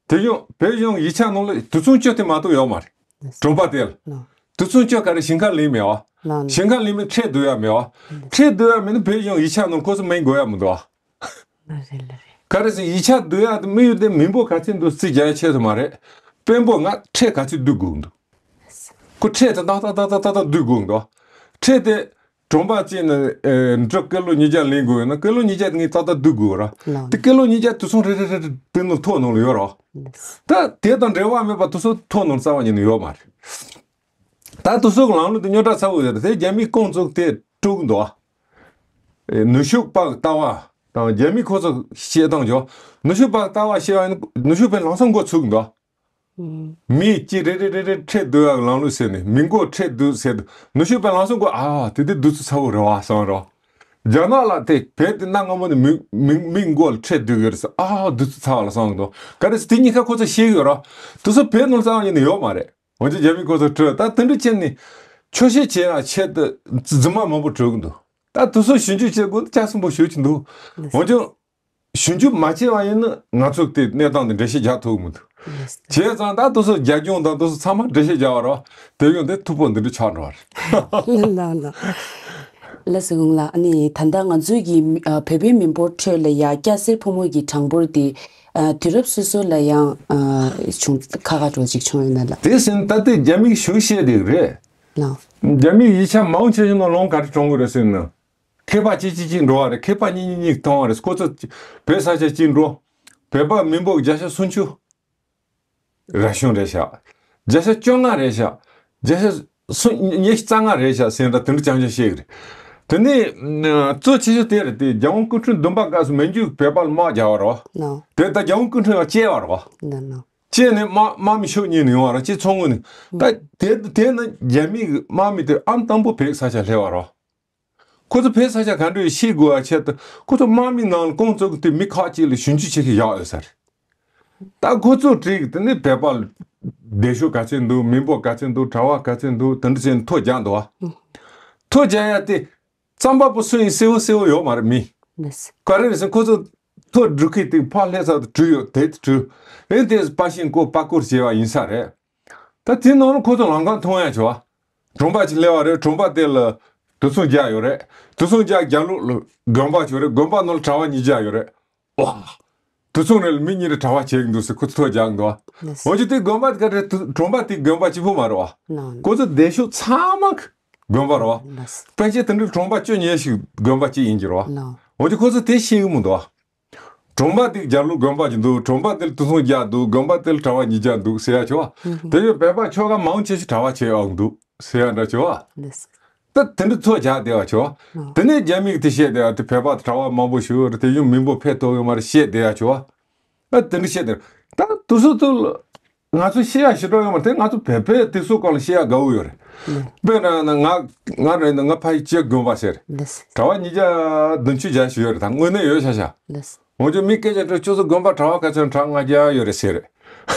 དེ་ཡང་བོད་གཞུང་ཡིག་ཆ་ནང་ལ་དུད་ཚང་བཅུ་དེ་མ་གཏོགས་ཡོད་མ་རེད། གྲོང་པ་དེ་ལ་དུད་ཚང་བཅུ་ག་རེ་ཞིང་ཁ་ལེན་མེད་བ། ཞིང་ཁ་ལེན་མེད། ཁྲལ་བསྡུ་ཡ་མེད་བ། ཁྲལ་བསྡུ་ཡ་མེད་ན་བོད་གཞུང་ཡིག་ཆ་ནང་ཁོ་ཚོ་མིང་དགོས་ཡ་མི་འདུག་བ། ལ་རེད་ལ་རེད། ག་རེ་ཟེར། ཡིག་ཆ་བསྡུ་ཡ་དེ་དམིགས་ཡུལ་དེ་མི་འབོར་ག་ཚོད་འདུག་རྩིས་རྒྱག་ཡ་ཆེད་དུ་མ་རེད། དཔོན་པོ་ང་ཁྲལ་ག་ཚོད་བསྡུ་དགོས་འདུག་ཁོ་ཁྲལ་དེ་ཏག་ཏག་ཏག་ཏག་ཏག་ཏག་བསྡུ་དགོས་འདུག་ཁྲལ་དེ་གྲོང་པ་གཅིག་ནས་ཨེ་འབྲུ་ཀི་ལོ་ཉིས་བརྒྱ་ལེན་དགོས་ཡོད་ན་ཀི་ལོ་ཉིས་བརྒྱ་དེ་ངས་ཏག་ཏག་བསྡུ་དགོས་ར། ལགས། དེ་ཀི་ལོ་ཉིས་བརྒྱ་དུད་ཚང་རེ་རེ་རེ་རེ་དེ་ནང་ཐོ་ནང་ལ་ཡོད་ར། ལགས། ད་དེ་དང་འབྲེལ་བ་མེད་པ་དུད་ཚང་ཐོ་ནང་རྩ་བ་ཉིད་ནས་ཡོད་མ་རེད། ད་དུ་སུག་ལང་ལུགས་དེ་རྙོག་དྲ་ཚ་བོ་ཡོད་རེད། དེ་རྒྱ་མིའི་རྐང་བཙུགས་དེ་དཀྲུག་འདུག་ཨ། ནུ་ཤུག་པགས་ལྟ་བ་དང་རྒྱ་མིའི་ཁོ་ཚོ་བཤད་སྟངས་ཀྱང་། ནུ་ཤུག་པགས་ལྟ་བ་བཤད་པ་ཡིན་ན་ནུ་ཤུག་པའི་ལམ་སང་མགོ་ཚུགས་འདུག་ཨ། མི་གཅིག་རེ་རེ་རེ་རེ་ཁྲལ་བསྡུ་ཡག་ལང་ལུགས་ཟེར་ནས་མི་མགོ་ཁྲལ་བསྡུ་ཟེར་དུས་ནུ་ཤུག་པའི་ལམ་སང་མགོ་ཨ་དེ་དེ་བསྡུ་ཚུལ་ཚ་བོ་རེད་བ་བསམ་རོགས། རྒྱ་ནག་ལ་དེ་བོད་དེ་གནའ་སྔ་མོ་ནས་མི་མི་མི་མགོ་ལ་ཁྲལ་བསྡུ་གི་རེད་ཟེར། ཨ་བསྡུ་ཚུལ་ཚ་བ་ལ་བསམ་འདུག་ག་རེ་ཟེར་དེ་གཉིས་ཀ་ཁོ་ཚོ་ཤེས་གི་ཡོད་རོགས། དུ་སུ་བོད་ནང་ལ་རྩ་བ་ཉིད་ནས་ཡོད་མ་རེད། འོན་ཀྱང་རྒྱ་མི་ཁོ་ཚོ་ཁྲོད་ད་དེ་འདྲ་བྱས་ནས་ཆོག་ཤེས་བྱེད་ཡ་ཆེད་དུ་རྫུན་མ་མང་པོ་བྲོས་ཀྱི་འདུག་ད་དུ་སོ་ཞིབ་འཇུག་བྱེད་དགོས་ན་ལྕགས་སྲིན་པོ་ཞུ་གི་འདུག་འོན་ཀྱང་ཞིབ་འཇུག་མ་བྱས་པ་ཡིན་ན་ང་ཚོ་དེ་གནས་སྟངས་དེ་འགྲེལ་བཤད་རྒྱག་ཐུབ་ཀྱི་མི་འདུག་བྱས་ཙང་ད་དུ་སོ་རྒྱ་སྐྱོང་དང་དུ་སོ་ཚང་མ་འགྲེལ་བཤད་རྒྱག་པ་རེད་བ། དེ་ཡང་དེ་མཐུག་པོ་འདི་འདྲ་ཆགས་འགྲོ་བ་རེད། ལགས་ལགས། ལགས་སོ་ལགས། ཨ་ནི་ད་ལྟ་ང་ཚོའི་གི་ཨ་བོད་པའི་མི་འབོར་ཁྲོད་ལ་ཡ་སྐྱ་སེར་ཕོ་མོ་གི་གྲངས་འབོར་དེ་ཨ་དུས་རབས་སོ་སོ་ལ་ཡང་ཨ་བྱུང་ཁ་ཁ་འགྲོ་ཅིག་བྱུང་ཡོད་ན་ལགས། དེ་ཟིན་ད་ལྟའི་རྒྱ་མིས་ཞུ་བཤད་དེ་རེད། ལགས། རྒྱ་མིས་ཡིག་ཆ་མང་ཆེ་ཤོས་ནང་ལོང་ག་རེ་གྲོང་གི་རེད་ཟེར་ན། མཁས་པ་གཅིག་གཅིག་གཅིག་འགྲོ་བ་རེད། མཁས་པ་གཉིས་གཉིས་གཉིས་གཏོང་བ་རེད། ཁོ་ཚོ་བོད་ས་ཆ་གཅིག་འགྲོ། བོད་པ་མི་འབོར་བརྒྱ་ཆ་སུམ་ཅུ། ར་ཤུང་རེད་ཤག་བརྒྱ་ཆ་བཅོ་ལྔ་རེད་ཤག་བརྒྱ་ཆ་སུམ་ཉི་ཤུ་རྩ་ལྔ་རེད་ཤག་ཟེར་འདྲ་དེ་འདྲ་རྐྱང་རྐྱང་བཤད་གི་རེད། དེ་ནས་གཙོ་ཆེ་ཤོས་དེ་རེད། དེ་རྒྱལ་དབང་སྐུ་ཕྲེང་བདུན་པ་སྐབས་སུ་མན་ཇུས་བོད་པ་ལ་དམག་རྒྱག་པ་རེད་བ། ནོ། དེ་ད་རྒྱལ་དབང་སྐུ་ཕྲེང་ལ་བཅད་པ་རེད་བ། ནོ་ནོ། བཅད་ནས་དམག་དམག་མི་ཤོག་གཉིས་ནས་ཡོང་བ་རེད། ཅེས་ཚོང་ངོས་ནས་ད་དེ་དེ་ནི་རྒྱ་མི་གི་དམག་མི་དེ་ཨང་དང་པོ་བོད་ས་ཆ་སླེབས་པ་རེད་བ། ཁོ་ཚོ་བོད་ས་ཆ་ག་འདྲ་ཡོད་ཤེས་དགོས་པ་ཆེད་དུ་ཁོ་ཚོ་དམག་མི་ནང་ལ་ཁོང་ཚོ་གི་དེ་མི་ཁག་ཅིག་ལ་ཞིབ་འཇུག་བྱེད་མཁན་བཞག་ཡོད་ས་རེད། ད་ཁོ་ཚོ་བྲིས་དེ་ནི་བོད་པ་ལ་སྡེ་ཤོག་ག་ཚོད་འདུག་མི་འབོར་ག་ཚོད་འདུག་གྲྭ་པ་ག་ཚོད་འདུག་དེ་འདྲ་བྱས་ནས་ཐོ་རྒྱག་འདུག་བ། ཐོ་རྒྱག་ཡ་དེ་རྩམ་པ་པོ་སུ་ཡིན་གསལ་བོ་གསལ་བོ་ཡོད་མ་རེད་མི། ག་རེ་རེད་ཟེར་ཁོ་ཚོ་ཐོ་འབྲི་མཁན་དེ་ཕར་སླེབས་ཚར་དུ་བྲིས་ཡོད་དེ་བྲིས། ཨེ་དེ་པར་ཤིང་བརྐོ་པར་བརྐོ་བྱས་པ་ཡིན་ས་རེད། ད་དེ་ནང་ལ་ཁོ་ཚོ་ལམ་ཁ་མཐོང་ཡ་བྱུང་བ། གྲོང་པ་ཅིག་སླེབས་པ་རེད། གྲོང་པ་དེ་ལ་དུད་ཚང་བརྒྱ་ཡོད་རེད། དུད་ཚང་བརྒྱ་རྒྱབ་ལོགས་ལ་དགོན་པ་ཅིག་ཡོད་རེད། དགོན་པ་ནང་ལ་གྲྭ་པ་ཉིས་བརྒྱ་ཡོད་རེད། ཨོ། དུད་ཚང་རེ་ལ་མི་གཉིས་རེ་གྲྭ་པ་བྱེད་ཀྱི་འདུག་ཟེར་ཁོ་ཚོས་ཐོ་རྒྱག་གི་འདུག་བ། འོན་ཀྱང་དེ་དགོན་པ་དེ་ག་རེ་དུ་གྲོང་པ་དེ་དགོན་པ་གཅིག་པུ་མ་རེད་བ། ཁོ་ཚོ་སྡེ་ཤོག་ཚང་མ་གི་དགོན་པ་རེད་བ། ཕལ་ཆེར་དེ་འདྲའི་གྲོང་པ་བཅུ་གཉིས་ཤིག་དགོན་པ་གཅིག་ཡིན་གྱི་རེད་བ། འོན་ཀྱང་ཁོ་ཚོས་དེ་ཤེས་ཀྱི་མི་འདུག་བ། གྲོང་པ་དེ་རྒྱབ་ལོགས་དགོན་པ་ཅིག་འདུག་གྲོང་པ་དེ་ལ་དུད་ཚང་བརྒྱ་འདུག་དགོན་པ་དེ་ལ་གྲྭ་པ་ཉིས་བརྒྱ་འདུག་ཟེར་ཡ་བྱུང་བ། དེ་བས་བོད་པ་ཁྱོ་ག་མང་ཆེ་ཤོས་གྲྭ་པ་བྱེད་ཡོང་འདུག་ཟེར་ཡ་འདྲ་བྱུང་བ། ད་དེ་འདྲ་ཚོ་བྱ་བསྡད་པ་བྱུང་བ། དེ་ནས་རྒྱ་མིས་དེ་བཤད་བསྡད་པ་དེ་བོད་པ་དེ་གྲྭ་པ་མང་པོ་ཞིག་ཡོད་རེད། དེ་བཞིན་མི་འབོར་འཕེལ་ཐུབ་ཡོད་མ་རེད་བཤད་བསྡད་ཡ་བྱུང་བ། ད་དེ་འདྲ་བཤད་བསྡད་ད་དུ་སུ་དུ་ང་ཚོ་བཤད་ཡ་ཞེ་དྲག་ཡོད་མ་རེད། དེ་ང་ཚོ་བོད་པའི་དེ་ཚོ་སྐོར་ལ་བཤད་ཡ་དགའ་བོ་ཡོད་རེད། དཔེར་ན་ང་ང་རེད་ན་ང་ཕ་ཡི་གཅིག་དགོན་པ་ཟེར། གྲྭ་པ་ཉིས་བརྒྱ་བདུན་ཅུ་བརྒྱ་ཞིག་ཡོད་རེད། ད་དངོས་གནས་ཡོད་ཤག་ཤག་འོན་ཀྱང་མི་སྐད་ཆ་དྲི་ཁྱོད་ཚོ་དགོན་པ་གྲྭ་པ་ག་ཚོད་གྲྭ་ལྔ་བརྒྱ་ཡོད་རེད་ཟེར།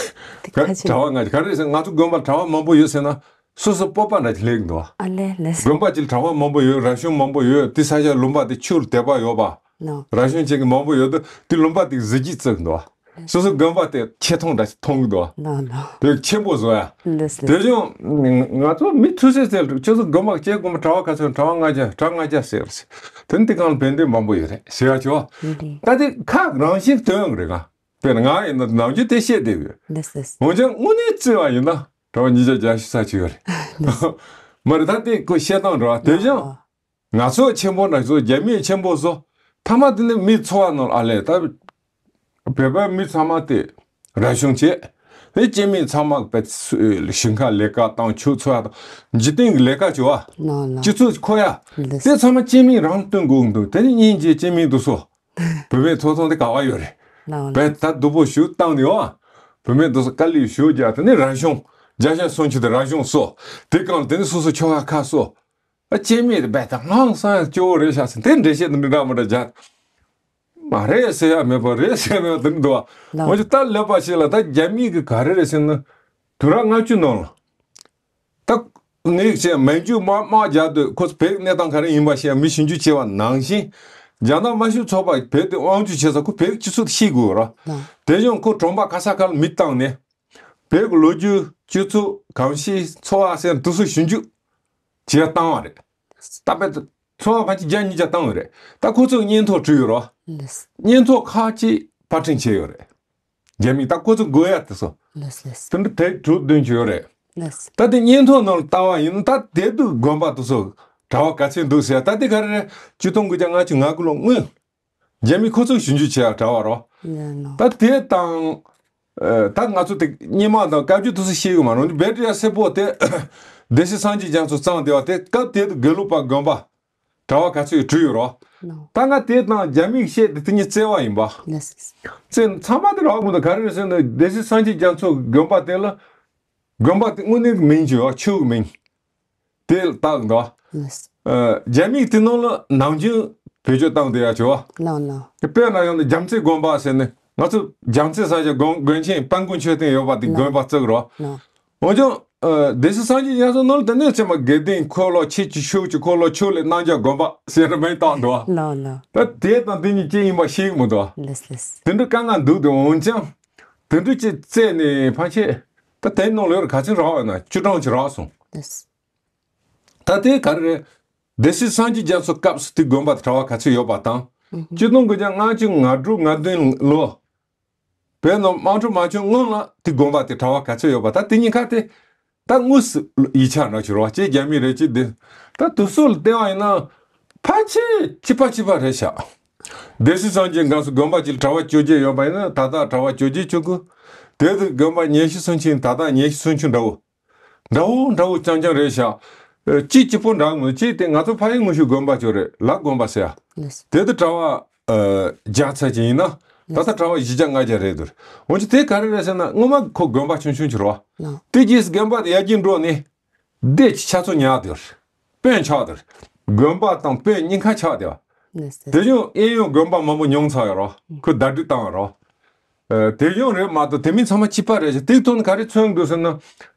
གྲྭ་པ་ལྔ་བརྒྱ་ག་རེ་ཟེར། ང་ཚོ་དགོན་པ་གྲྭ་པ་མང་པོ་ཡོད་ཟེར་ན་སོ་སོ་སྤོབས་པ་འདྲ་ཅིག་སླེབས་འདུག་བ། ཨ་ལེ་ལེ། དགོན་པ་ཅིག་གྲྭ་པ་མང་པོ་ཡོད། ར་གཞུང་མང་པོ་ཡོད། དེ་ས་ཆ་ལུང་པ་དེ་ཆུར་དད་པ་ཡོད་པ། ར་གཞུང་ཅན་གྱི་མང་པོ་ཡོད་དུས་དེ་ལུང་པ་དེ་གཟི་བརྗིད་བརྩི་འདུག་བ། སོ་སོ་དགོན་པ་དེ་ཆེ་མཐོང་འདྲ་ཞིག་མཐོང་གི་འདུག་བ། དེ་ཆེན་པོ་བཟོ་ཡ། དེ་བཞིན་ང་ཚོ་མི་ཐུག་སེ་ཟེར་ཁྱོད་ཚོ་དགོན་པ་སྐྱེ་དགོན་པ་གྲྭ་པ་ག་ཚོད་གྲྭ་པ་ལྔ་བརྒྱ་གྲྭ་ལྔ་བརྒྱ་ཟེར། དེ་ནི་དེ་གང་ལ་ཕན་བདེ་མང་པོ་ཡོད་རེད་ཟེར་ཡ་བྱོས། ད་དེ་ཁག་རང་བཞིན་སྟོན་གི་རེད་ག་དཔེར་ན་ང་ཡིན་ན་ནམ་རྒྱུན་དེ་བཤད་བསྡད་ཡོད། འོན་ཀྱང་དངོས་གནས་བརྩིས་པ་ཡིན་ན་གྲྭ་པ་ཉིས་བརྒྱ་བརྒྱད་ཅུ་ཙམ་ཅིག་ཡོད་རེད། མ་རེད་ད་དེ་ཁོ་བཤད་སྟངས་འདྲ་བ་དེ་བཞིན། ང་ཚོ་ཆེན་པོ་འདྲ་ཚོ་རྒྱ་མིའི་ཆེན་པོ་ཚོ་ཐ་མ་དེ་ནི་མི་ཚོ་བ་ནོར་ཨ་ལས་ད། བོད་པའི་མི་ཚང་མ་དེ་ར་གཞུང་བྱས། དེ་སྐྱེ་དམན་ཚང་མ་བོད་ཞིང་ཁ་ལས་ཀ་དང་ཆུ་ཚོད་དང་འཇིག་རྟེན་གྱི་ལས་ཀ་བྱོས་བ། སྤྱི་ཚོགས་ཁོ་ཡ། དེ་ཚང་མ་སྐྱེ་དམན་རང་སྟོན་དགོས་འདུག་དེ་ནི་སྙིང་རྗེ་སྐྱེ་དམན་དུ་སོ། བུད་མེད་ཐོབ་ཐང་དེ་ག་བ་ཡོད་རེད། བོད་ད་སྡུག་པོ་ཞུ་བཏང་ནས་བ། བུད་མེད་དུ་སོ་དཀའ་ལས་ཞུ་རྒྱ་དེ་ནི་ར་གཞུང་རྒྱ་ཤ་སོང་ཆུ་དེ་ར་གཞུང་སོ། དེ་གང་དེ་ནི་སོ་སོ་ཆོ་ག་ཁ་སོ། ཨ་སྐྱེ་དམན་དེ་བས་ད་ངང་སང་ཡང་སྐྱོ་བོ་རེད་ཤག་ཟེར་དེ་འགྲེལ་བཤད་དེ་འདྲ་འདྲ་མི་འདྲ་རྒྱག་མ་རེད་ཟེར་ཡ་མེད་པ་རེད་ཟེར་ཡ་མེད་པ་དེ་འདྲ་འདུག་བ། འོན་ཀྱང་ད་ལབ་པ་ཞིག་ལ་ད་རྒྱ་མི་གི་ག་རེ་རེད་ཟེར་ན། དུས་རབས་ལྔ་བཅུ་ནང་ལ། ད་ངས་བྱས་མན་ཇུ་དམག་དམག་རྒྱག་དུས་ཁོ་ཚོ་བོད་གནས་སྟངས་ག་རེ་ཡིན་པ་ཞེས་མི་ཞིབ་འཇུག་བྱས་པ་ནང་བཞིན། རྒྱ་ནག་དམར་ཤོག་ཚོགས་པ་བོད་དེ་དབང་སྒྱུར་བྱེད་ས་ཁོ་བོད་ཀྱི་སྤྱི་ཚོགས་དེ་ཤེས་དགོས་ར། ལགས། དེ་བཞིན་ཁོ་གྲོང་པ་ག་ས་ག་ལ་མི་བཏང་ནས། བོད་ཀྱི་ལོ་རྒྱུས་སྤྱི་ཚོགས་གོམས་གཤིས་འཚོ་བ་ཟེར་དེ་ཚོ་ཞིབ་འཇུག་བྱས་བཏང་བ་རེད། ད་དཔེ་འཚོ་བ་ཕལ་ཆེར་བརྒྱ་ཉིས་བརྒྱ་བཏང་ཡོད་རེད། ད་ཁོ་ཚོས་བརྙན་ཐུང་བྲིས་ཡོད་ར། ལགས། བརྙན་ཐུང་ཁག་ཅིག་པར་སྐྲུན་བྱས་ཡོད་རེད། རྒྱ་མིས་ད་ཁོ་ཚོ་དགོས་ཡ་དེ་ཚོ། ལགས་ལགས། དེ་འདྲ་དེབ་དྲུག་བདུན་ཅིག་ཡོད་རེད། ལགས། ད་དེ་བརྙན་ཐུང་ནང་ལ་ལྟ་བ་ཡིན་ན་ད་དེ་དུས་དགོན་པ་དེ་ཚོ་གྲྭ་བ་ག་ཚོད་འདུག་ཟེར། ད་དེ་ག་རེ་རེད། ཆིག་སྟོང་དགུ་བརྒྱ་ལྔ་བཅུ་ང་དགུ་ལོ་སྔོན། རྒྱ་མི་ཁོ་ཚོས་ཞིབ་འཇུག་བྱས་པ་གྲྭ་བ་རོ། ཡ་ནོ། ད་དེ་དང་། ཨ། ད་ང་ཚོ་དེ་སྔོན་མ་དང་བཀའ་བརྒྱུད་དེ་ཚོ་ཤེས་གི་མ་རེད། བེ་ཏྲི་ཡ་སེར་པོ་དེ་སྡེ་སྲིད་སངས་རྒྱས་རྒྱ་མཚོ་བརྩམས་བསྡད་པ་དེ་སྐབས་དེ་དུས་དགེ་ལུགས་པ་དགོན་པ་གྲྭ་བ་ག་ཚོད་བྲིས་ཡོད་རོ། ནོ། ད་ང་དེ་དང་རྒྱ་མིས་བཤད་དེ་དེ་གཉིས་བརྩེ་བ་ཡིན་པ། ལགས། བརྩེ་ཚང་མ་དེ་རག་མི་འདུག་ག་རེ་རེད་ཟེར་ན་སྡེ་སྲིད་སངས་རྒྱས་རྒྱ་མཚོ་དགོན་པ་དེ་ལ། དགོན་པ་དེ་དངོས་གནས་ཀྱི་མིང་བྱས་པ་ཆོས་ཀྱི་མིང་། དེ་བཏགས་འདུག་ལགས། ཨ། རྒྱ་མིས་དེ་ནང་ལ་ནམ་རྒྱུན་བེད་སྤྱོད་བཏང་བསྡད་ཡ་བྱས་པ། ལགས་ལགས། དཔེར་ན་ཡང་ན་རྒྱལ་རྩེ་དགོན་པ་ཟེར་ནས་ང་ཚོ་རྒྱལ་རྩེ་ས་ཆ་དགོན་དགོན་ཆེན་དཔལ་མགོན་མཆོད་རྟེན་ཡོད་པ་དེ། ལགས། དགོན་པ་བརྩི་གི་རོ། ལགས། འོན་ཀྱང་། ཨ། སྡེ་སྲིད་སངས་རྒྱས་རྒྱ་མཚོ་ནང་ལ་དེ་ནས་ཚད་མ་དགེ་ལྡན་འཁོར་ལོ་ཆོས་ཀྱི་ཕྱོགས་ཀྱི་འཁོར་ལོ་ཕྱོགས་ལས་རྣམ་རྒྱལ་དགོན་པ་ཟེར་ནས་མིང་བཏགས་འདུག་ལགས་ལགས། ད་དེ་དང་དེ་གཉིས་གཅིག་ཡིན་པ་ཤེས་ཀྱི་མི་འདུག་ལགས་ལགས། དེ་འདྲ་དཀའ་ངལ་འདུག་དེ་འོན་ཀྱང་དེ་འདྲ་ཅིག་བཙལ་ནས་ཕལ་ཆེར་ད་དེ་ནང་ལོགས་ག་ཚོད་རག་ཡོད་ན་བཅུ་གྲངས་ཅིག་རག་སོང་། ལགས། ད་དེ་ག་རེ་རེད། སྡེ་སྲིད་སངས་རྒྱས་རྒྱ་མཚོ་སྐབས་སུ་དེ་དགོན་པ་དེ་གྲྭ་བ་ག་ཚོད་ཡོད་པ་དང་། ཨུ་ཧུ། ཆིག་སྟོང་དགུ་བརྒྱ་ལྔ་བཅུ་ང་དྲུག་ང་བདུན་ལོ། བོད་ནང་དམག་འཁྲུག་མ་བྱུང་སྔོན་ལ་དེ་དགོན་པ་དེ་གྲྭ་བ་ག་ཚོད་ཡོད་པ། ད་དེ་གཉིས་ཀ་དེ་ད་དངོས་སུ་ཡིག་ཆ་འདྲ་ཅིག་རོ། གཅིག་རྒྱ་མི་རེད། གཅིག་དེ་ད་དེ་ཚོ་ལ་བལྟས་པ་ཡིན་ན་ཕལ་ཆེར་གཅིག་པ་གཅིག་པ་རེད་ཤག་སྡེ་སྲིད་སངས་རྒྱས་སྐབས་སུ་དགོན་པ་གཅིག་ལ་གྲྭ་བ་བཅོ་བརྒྱད་ཡོད་པ་ཡིན་ན་ད་ལྟ་གྲྭ་བ་བཅོ་བརྒྱད་བཅུ་དགུ། དེ་དུས་དགོན་པ་ཉི་ཤུ་སུམ་ཅུ་ཡིན། ད་ལྟ་ཉི་ཤུ་སུམ་ཅུ་འདྲ་བོ། འདྲ་བོ་འདྲ་བོ་རྐྱང་རྐྱང་རེད་ཤག་ཨ། གཅིག་གཅིག་པོ་འདྲ་མོད། གཅིག་དེ་ང་ཚོ་ཕ་ཡུལ་དངོས་ཤུལ་དགོན་པ་ཅིག་རེད། ལ་དགོན་པ་ཟེར་ཡ། ལགས། དེ་དུ་གྲྭ་བ། ཨ། བརྒྱ་ཙམ་ཅིག་ཡིན་ན། ད་ལྟ་གྲྭ་བ་བཞི་བརྒྱ་ལྔ་བརྒྱ་རེད་འདུག་འོན་ཀྱང་དེ་ག་རེ་རེད་ཟེར་ན་སྔོན་མ་ཁོ་དགོན་པ་ཆུང་ཆུང་ཅིག་རེད་པ། ལགས། དེ་རྗེས་སུ་དགོན་པ་དེ་ཡར་རྒྱས་འགྲོ་ནས་སྡེ་གཅིག་ཆགས་ཚུལ་ཉར་བསྡད་ཡོད་རེད། དཔོན་ཆགས་བསྡད་ཡོད་རེད། དགོན་པ་དང་དཔོན་གཉིས་ཀ་ཆགས་བསྡད་ཡོད་རེད། ལགས་སོ། དེ་བཞིན་གཡས་གཡོན་དགོན་པ་མང་པོ་ཉུང་ཚར་ཡོད་རེད་པ། ཁོས་ཟླ་སྒྲིལ་བཏང་ཡོད་རེད་པ། ཨ། དེ་བཞིན་རེད་མ་གཏོགས་དེ་མིན་ཚང་མ་གཅིག་པ་རེད་ཤག་དེའི་ཐོག་ནས་ག་རེ་མཚོན་འདུག་ཟེར་ན།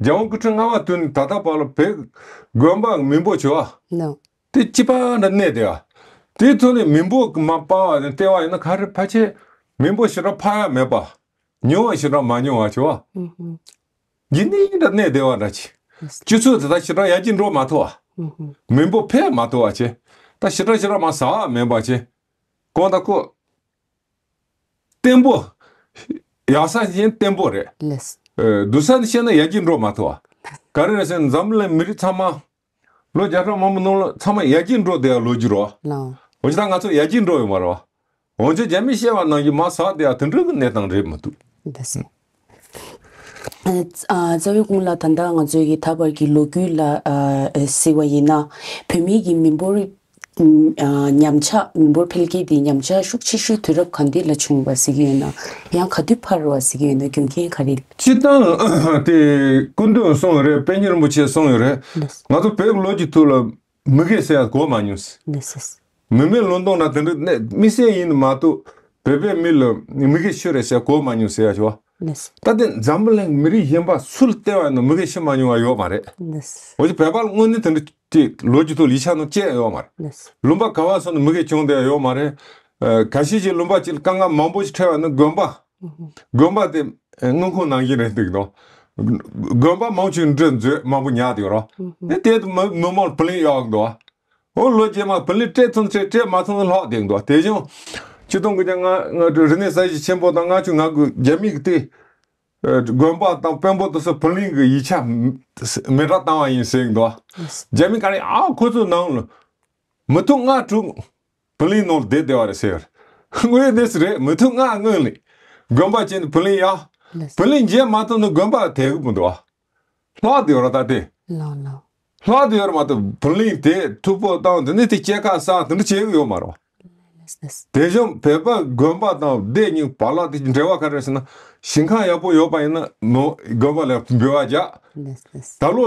རྒྱལ་དབང་སྐུ་ཕྲེང་ལྔ་པ་དུས་ནས་ད་ལྟ་བར་ལ་བོད་དགོན་པ་མི་འབོར་བྱེད་པ། ནོ། དེ་གཅིག་པ་འདྲ་གནས་བསྡད་པ། དེའི་ཐོག་ནས་མི་འབོར་གྱི་མར་སྤར་བ་ནས་བལྟས་པ་ཡིན་ན་ག་རེ་ཕལ་ཆེར་མི་འབོར་ཞེ་དྲག་འཕར་ཡ་མེད་པ། ཉུང་བ་ཞེ་དྲག་མ་ཉུང་བ་བྱེད་པ། ཨུ་ཧུ། འདི་ནས་འདྲ་གནས་བསྡད་པ་འདྲ་ཅིག་སྤྱི་ཚོགས་དེ་ད་ཞེ་དྲག་ཡར་རྒྱས་འགྲོ་མ་ཐུབ་པ། ཨུ་ཧུ། མི་འབོར་འཕེལ་མ་ཐུབ་པ་བྱས། ད་ཞེ་དྲག་ཞེ་དྲག་མར་ཟག་པ་མེད་པ་བྱས། གང་ལྟར་ཁོ་བརྟན་པོ། ཡག་ས་ཞིག་བརྟན་པོ་རེད། ལགས། ཨ། སྡུག་ས་ནས་བཤད་ན་ཡར་རྒྱས་འགྲོ་མ་ཐུབ་པ། ག་རེ་རེད་ཟེར་ན་འཛམ་བུ་གླིང་མི་རིགས་ཚང་མ། ལོ་བརྒྱ་ཕྲག་མང་པོ་ནང་ལ་ཚང་མ་ཡར་རྒྱས་འགྲོ་བསྡད་པའི་ལོ་རྒྱུས་རེད་པ། ལགས། འོན་ཀྱང་ད་ང་ཚོ་ཡར་རྒྱས་འགྲོ་ཡོད་མ་རེད་པ། འོན་ཀྱང་རྒྱ་མིས་བཤད་པ་ནང་བཞིན་མར་ཟག་བསྡད་པ་དེ་འདྲ་གི་གནས་སྟངས་རེད་མི་འདུག་ལགས་སོ། ཨ། རྩ་བའི་ཀུན་ལ་ད་ལྟ་ང་ཚོའི་གི་ད་བར་གྱི་ལོ་རྒྱུས་ལ། ཨ། གཟིགས་པ་ཡིན་ན་བོད་མིའི་གི་མི་འབོར། ཨ། ཉམས་ཆག་མི་འབོར་འཕེལ་རྒྱས་དེ་ཉམས་ཆག་ཤུགས་ཆེ་ཤོས་དུས་རབས་གང་དེ་ལ་བྱུང་བ་ཟེར་གྱི་ཡོད་ན། ཡང་ག་དུས་འཕར་བ་ཟེར་གྱི་ཡོད་ན་རྒྱུ་མཚན་ག་རེ། སྤྱིར་བཏང་དེ་སྐུ་མདུན་གསུངས་ཡོད་རེད། པཎ་ཉི་རིན་པོ་ཆེས་གསུངས་ཡོད་རེད། ལགས། ང་ཚོ་བོད་ཀྱི་ལོ་རྒྱུས་ཐོག་ལ་མི་དགེ་ཟེར་ཡ་གོ་མ་མྱོང་ཟེར། ལགས་སོ། མི་མེད་ལུང་སྟོང་ན་དེ་འདྲ་གནས་དམིགས་བསལ་ཡིན་མ་གཏོགས་བོད་པའི་མི་ལ་མི་དགེ་ཤོས་རེད་ཟེར་གོ་མ་མྱོང་ཟེར་ཡ་ཞུ་བ། ལགས་སོ། ད་དེ་འཛམ་བུ་གླིང་མི་རིགས་གཞན་པ་སུ་ལ་བལྟས་པ་ཡིན་ན་མི་དགེ་ཤོས་མ་མྱོང་བ་ཡོད་མ་རེད། ལགས་སོ། འོན་ཀྱང་བོད་པ་ལ་དངོས་གནས་དེ་འདྲ་དེ་ལོ་རྒྱུས་ཐོག་ལ་ཡིག་ཆ་ནང་བཅད་ཡོད་མ་རེད། ལགས་སོ། ལུང་པ་ག་བ་སོང་ནས་མི་དགེ་བྱུང་བསྡད་ཡོད་མ་རེད། ཨ། ཁ་ཤས་ཀྱིས་ལུང་པ་གཅིག་ལ་དཀའ་ངལ་མང་པོ་ཞིག་འཕྲད་པ་ནི་དགོན་པ། ཨུ་ཧུ། དགོན་པ་དེ་དངུལ་ཁང་ནང་བཞིན་རེད་འདུག་དོ། དགོན་པ་མང་ཆེ་འདྲ་མཛོད་མང་པོ་ཉར་བསྡད་ཡོད་རེད། ཨུ་ཧུ། དེ་དེ་དུས་མི་མི་མང་ལ་བུ་ལོན་གཡར་འདུག་འོ་ལོ་རྗེས་མ་བུ་ལོན་སྤྲད་ཐུབ་ན་སྤྲད། སྤྲད་མ་ཐུབ་ན་ལྷག་བསྡད་འདུག་དེ་བཞིན་ཆིག་སྟོང་དགུ་བརྒྱ་ལྔ་ལྔ་དྲུག་རིག་གནས་གསར་བརྗེ་ཆེན་པོ་དང་ལྔ་བཅུ་ང་དགུ་རྒྱ་མི་གིས་དེ། ཨ། དགོན་པ་དང་དཔོན་པོ་དེ་ཚོ་བུ་ལོན་གྱི་ཡིག་ཆ་མེ་མེ་སྲེག་བཏང་བ་ཡིན་ཟེར་འདུག་རྒྱ་མི་ག་རེ། ཨ། ཁོ་ཚོའི་ནང་ལ་མི་ཐུབ་ལྔ་དྲུག་བུ་ལོན་ནང་བསྡད་བསྡད་པ་རེད་ཟེར། དངོས་གནས་སུ་རེད། མི་ཐུབ་ལྔ་སྔོན་ལ་དགོན་པ་བྱས་ནས་བུ་ལོན་གཡར། ལགས། བུ་ལོན་འཇལ་མ་ཐུབ་ན་དགོན་པ་དེད་གི་མི་འདུག་ལྷག་བསྡད་ཡོད་རེད་ད་དེ། ལགས་ལགས། ལྷག་བསྡད་ཡོད་རེད་མ་གཏོགས་བུ་ལོན་དེ་མཐུག་པོ་བཏང་དེ་ནས་དེ་སྐྱེད་ཀ་བསགས་དེ་འདྲ་བྱེད་གི་ཡོད་མ་རེད། ལགས་ལགས། དེ་བཞིན་བོད་པ་དགོན་པ་དང་སྡེ་གཉིས་བར་ལ་དེ་འབྲེལ་བ་ག་རེ་ཟེར་ན། ཞིང་ཁ་ཡག་པོ་ཡོད་པ་ཡིན་ན་མོ་དགོན་པ་ལ་འབུལ་བ་རྒྱག་ལགས་ལགས། ད་ལོ་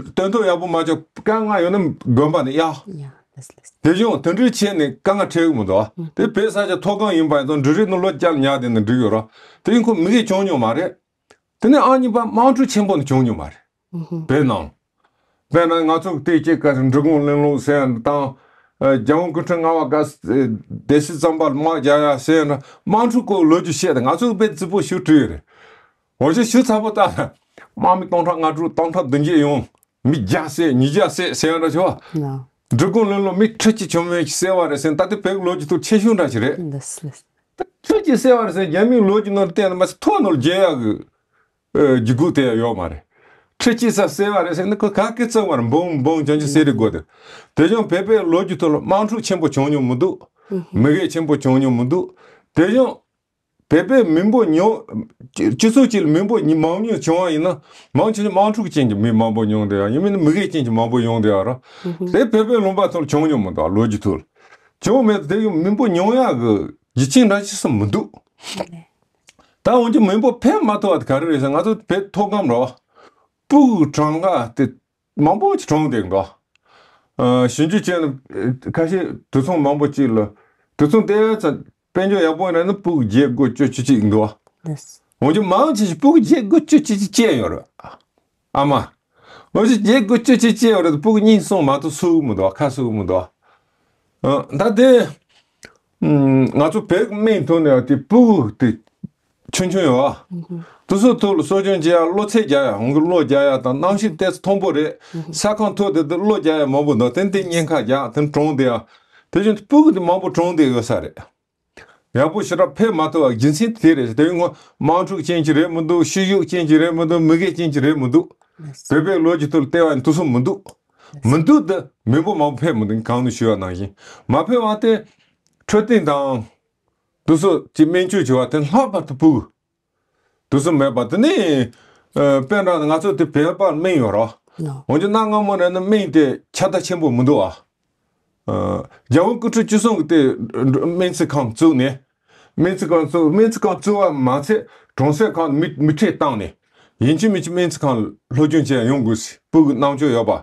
སྟོན་ཐོག་ཡག་པོ་མ་བྱུང་དཀའ་ངལ་ཡོད་ན་དགོན་པ་ནས་གཡར། ཡ། ལགས་ལགས། དེ་བཞིན་དེ་འདྲ་བྱས་ནས་དཀའ་ངལ་འཕྲད་གི་མི་འདུག་ཨུ། དེ་བོད་ས་ཆ་མཐོ་སྒང་ཡིན་པ་ཡིན་ཙང་འབྲུ་རིགས་ནི་ལོ་བརྒྱ་ལ་ཉར་བསྡད་ནས་འགྲིག་ཡོད་རེད། དེ་ཡིན་ཁོ་མི་དགེ་བྱུང་མྱོང་མ་རེད། དེ་ནས་ཨང་གཉིས་པ་དམག་འཁྲུག་ཆེན་པོ་ནི་བྱུང་མྱོང་མ་རེད། ཨུ་ཧུ། བོད་ནང་། དཔེར་ན་ང་ཚོ་དེ་སྐྱེས་སྐབས་སུ་འབྲི་གུང་གླིང་ལོག་ཟེར་ཡ་དང་། རྒྱལ་དབང་སྐུ་ཕྲེང་ལྔ་པ་ག་སྡེ་སྲིད་གཙང་པ་ལ་དམག་རྒྱག་ཡ་ཟེར་ན་དམག་འཁྲུག་སྐོར་ལོ་རྒྱུས་བཤད་དེ་ང་ཚོ་དཔེ་རྫིག་པོ་ཞིག་བྲིས་ཡོད་རེད། འོ་ཞིག་ཞུ་ཚ་པོ་ལྟ་ན་དམག་མི་སྟོང་ཕྲག་ལྔ་དྲུག་སྟོང་ཕྲག་བདུན་བརྒྱད་ཡོང་། མི་བརྒྱ་བསད་ཉིས་བརྒྱ་བསད་ཟེར་ཡ་འདྲ་ཆོག་ལ། འབྲི་གུང་ལོན་ལོ་མི་ཁྲི་གཅིག་བྱུང་མེད་ཀྱི་བསད་པ་རེད་ཟེར་ན་ད་ལྟ་བོད་ཀྱི་ལོ་རྒྱུས་ཐོག་ཆེ་ཤོས་འདྲ་ཞིག་རེད། ལགས་ལགས། ད་ཁྲི་གཅིག་བསད་པ་རེད་ཟེར་ན་རྒྱ་མིའི་ལོ་རྒྱུས་ནང་བལྟས་ན་མ་ཚད་ཐོག་ནང་ལ་རྒྱལ་ཡག་གི་ཨ་རྒྱུད་སྐུད་དེ་ཡང་ཡོད་མ་རེད། ཁྲི་གཅིག་ཙམ་བསད་པ་རེད་ཟེར་ན་ཁོ་ག་གེ་བཙོང་བ་རེད། འབུང་འབུང་ཅང་ཅི་ཟེར་རེད་དགོས་དེ། དེ་བྱུང་བོད་པའི་ལོ་རྒྱུས་ཐོག་ལ་དམག་འཁྲུག་ཆེན་པོ་བྱུང་མྱོང་མི་འདུག་མི་རྒས་ཆེན་པོ་བྱུང་མྱོང་མི་འདུག་དེ་བྱུང་བོད་པའི་མི་འབོར་ཉུང་། སྤྱི་ཚོགས་གཅིག་ལ་མི་འབོར་ཉི་མང་ཉུང་བྱུང་བ་ཡིན་ན་མང་ཆེ་ཤོས་དམག་འཁྲུག་ཅན་གྱི་མི་མང་པོ་ཉུང་དེ་ཡང་ཡིན་མིན་ན་མི་རྒས་ཅན་གྱི་མང་པོ་ཉུང་དེ་ཡང་ར། དེ་བོད་པའི་ལུང་པ་ཐོག་ལ་བྱུང་མྱོང་མི་འདུག་ལོ་རྒྱུས་ཐོག་ལ་བྱུང་མེད་དེ་ཡང་མི་འབོར་ཉུང་ཡག་གི་རྒྱུ་རྐྱེན་འདྲ་ཅི་སུ་མི་འདུག་ད་འོན་ཀྱང་མི་འབོར་འཕེལ་མ་ཐུབ་པ་དེ་ག་རེ་རེད་ཟེར་ན་ང་ཚོ་བོད་མཐོ་སྒང་རོ། སྤུ་གུ་གྲངས་ཀ་དེ་མང་པོ་ཅིག་གྲོངས་བསྡད་འདུག་ཨ་ཞིབ་འཇུག་བྱས་ན་ཁ་ཤས་དུད་ཚང་མང་པོ་ཅིག་ལ་དུད་ཚང་དེ་ཙམ་དཔལ་འབྱོར་ཡག་པོ་ཡིན་ན་ནི་སྤུ་གུ་བརྒྱད་དགུ་བཅུ་བཅུ་གཅིག་འདུག་འོན་ཀྱང་མང་ཆེ་ཞིག་སྤུ་གུ་བརྒྱད་དགུ་བཅུ་བཅུ་གཅིག་སྐྱེས་ཡོད་རེད། ཨ་མ། འོན་ཀྱང་བརྒྱད་དགུ་བཅུ་གཅིག་སྐྱེས་ཡོད་རེད། སྤུ་གུ་གཉིས་གསུམ་མ་གཏོགས་སུ་མི་འདུག་ཁ་སུ་མི་འདུག་ཨ་ད་དེ། ང་ཚོ་བོད་ཀྱི་སྨན་ཐོག་ནས་དེ་སྤུ་གུ་དེ་ཆུང་ཆུང་ཡོད་ཨ། དེ་ཚོ་ཐོག་ལ་གསོ་སྐྱོང་བྱེད་ཡ་གློ་ཚད་རྒྱག་ཡ་འོང་གི་གློ་རྒྱག་ཡ་དང་གནམ་གཤིས་ཏོག་ཙམ་མཐོན་པོ་རེད། ས་ཁང་མཐོ་དེ་དུ་གློ་རྒྱག་ཡ་མང་པོ་འདུག་དེ་དེ་གཉན་ཁ་རྒྱག་དེ་གྲོངས་དེ་ཡ། དེ་བཞིན་སྤུ་གུ་དེ་མང་པོ་གྲོངས་དེ་ཡོད་ས་རེད། ཡག་པོ་ཞེ་དྲག་འཕེལ་མ་ཐུབ་པ་རྒྱུ་མཚན་དེ་རེད། དེ་ཡིན་ངོ་དམག་འཁྲུག་རྐྱེན་གྱིས་རེད་མི་འདུག་ཤི་གཡོག་རྐྱེན་གྱིས་རེད་མི་འདུག་མི་རྒས་རྐྱེན་གྱིས་རེད་མི་འདུག་བོད་པའི་ལོ་རྒྱུས་ཐོག་ལ་བལྟས་པ་ཡིན་དུས་སུ་མི་འདུག་མི་འདུག་དེ་མི་འབོར་མང་པོ་འཕེལ་མི་འདུག་གང་ནས་ཞུས་པ་ནང་བཞིན་མ་འཕེལ་བ་དེ་འཕྲོད་བསྟེན་དང་དུས་སུ་ཅིག་སྨན་བཅོས་བྱས་པ་དེ་ལྷག་པར་དུ་སྤུ་གུ་དུས་སུ་མེད་པ་དེ་ནི་དཔེ་འདྲ་ང་ཚོ་དེ་བོད་པར་སྨན་ཡོད་རོ། འོན་ཀྱང་གནའ་སྔ་མོ་ནས་ནི་སྨན་དེ་ཁྱབ་བརྡལ་ཆེན་པོ་མི་འདུག་ཨ། རྒྱལ་བ་སྐུ་ཕྲེང་བཅུ་གསུམ་གྱི་དེ་སྨན་རྩིས་ཁང་བཙུགས་ནས། སྨན་རྩིས་ཁང་བཙུགས་སྨན་རྩིས་ཁང་བཙུགས་པ་མ་ཚད་གྲོང་གསེབ་ཁག་མི་མི་ཁྲིད་བཏང་ནས། ཡིན་གཅིག་མིན་གཅིག་སྨན་རྩིས་ཁང་སློབ་སྦྱོང་བྱས་ཡོང་དགོས་སྤུ་གུ་རྣམ་དཔྱོད་ཡོད་པ།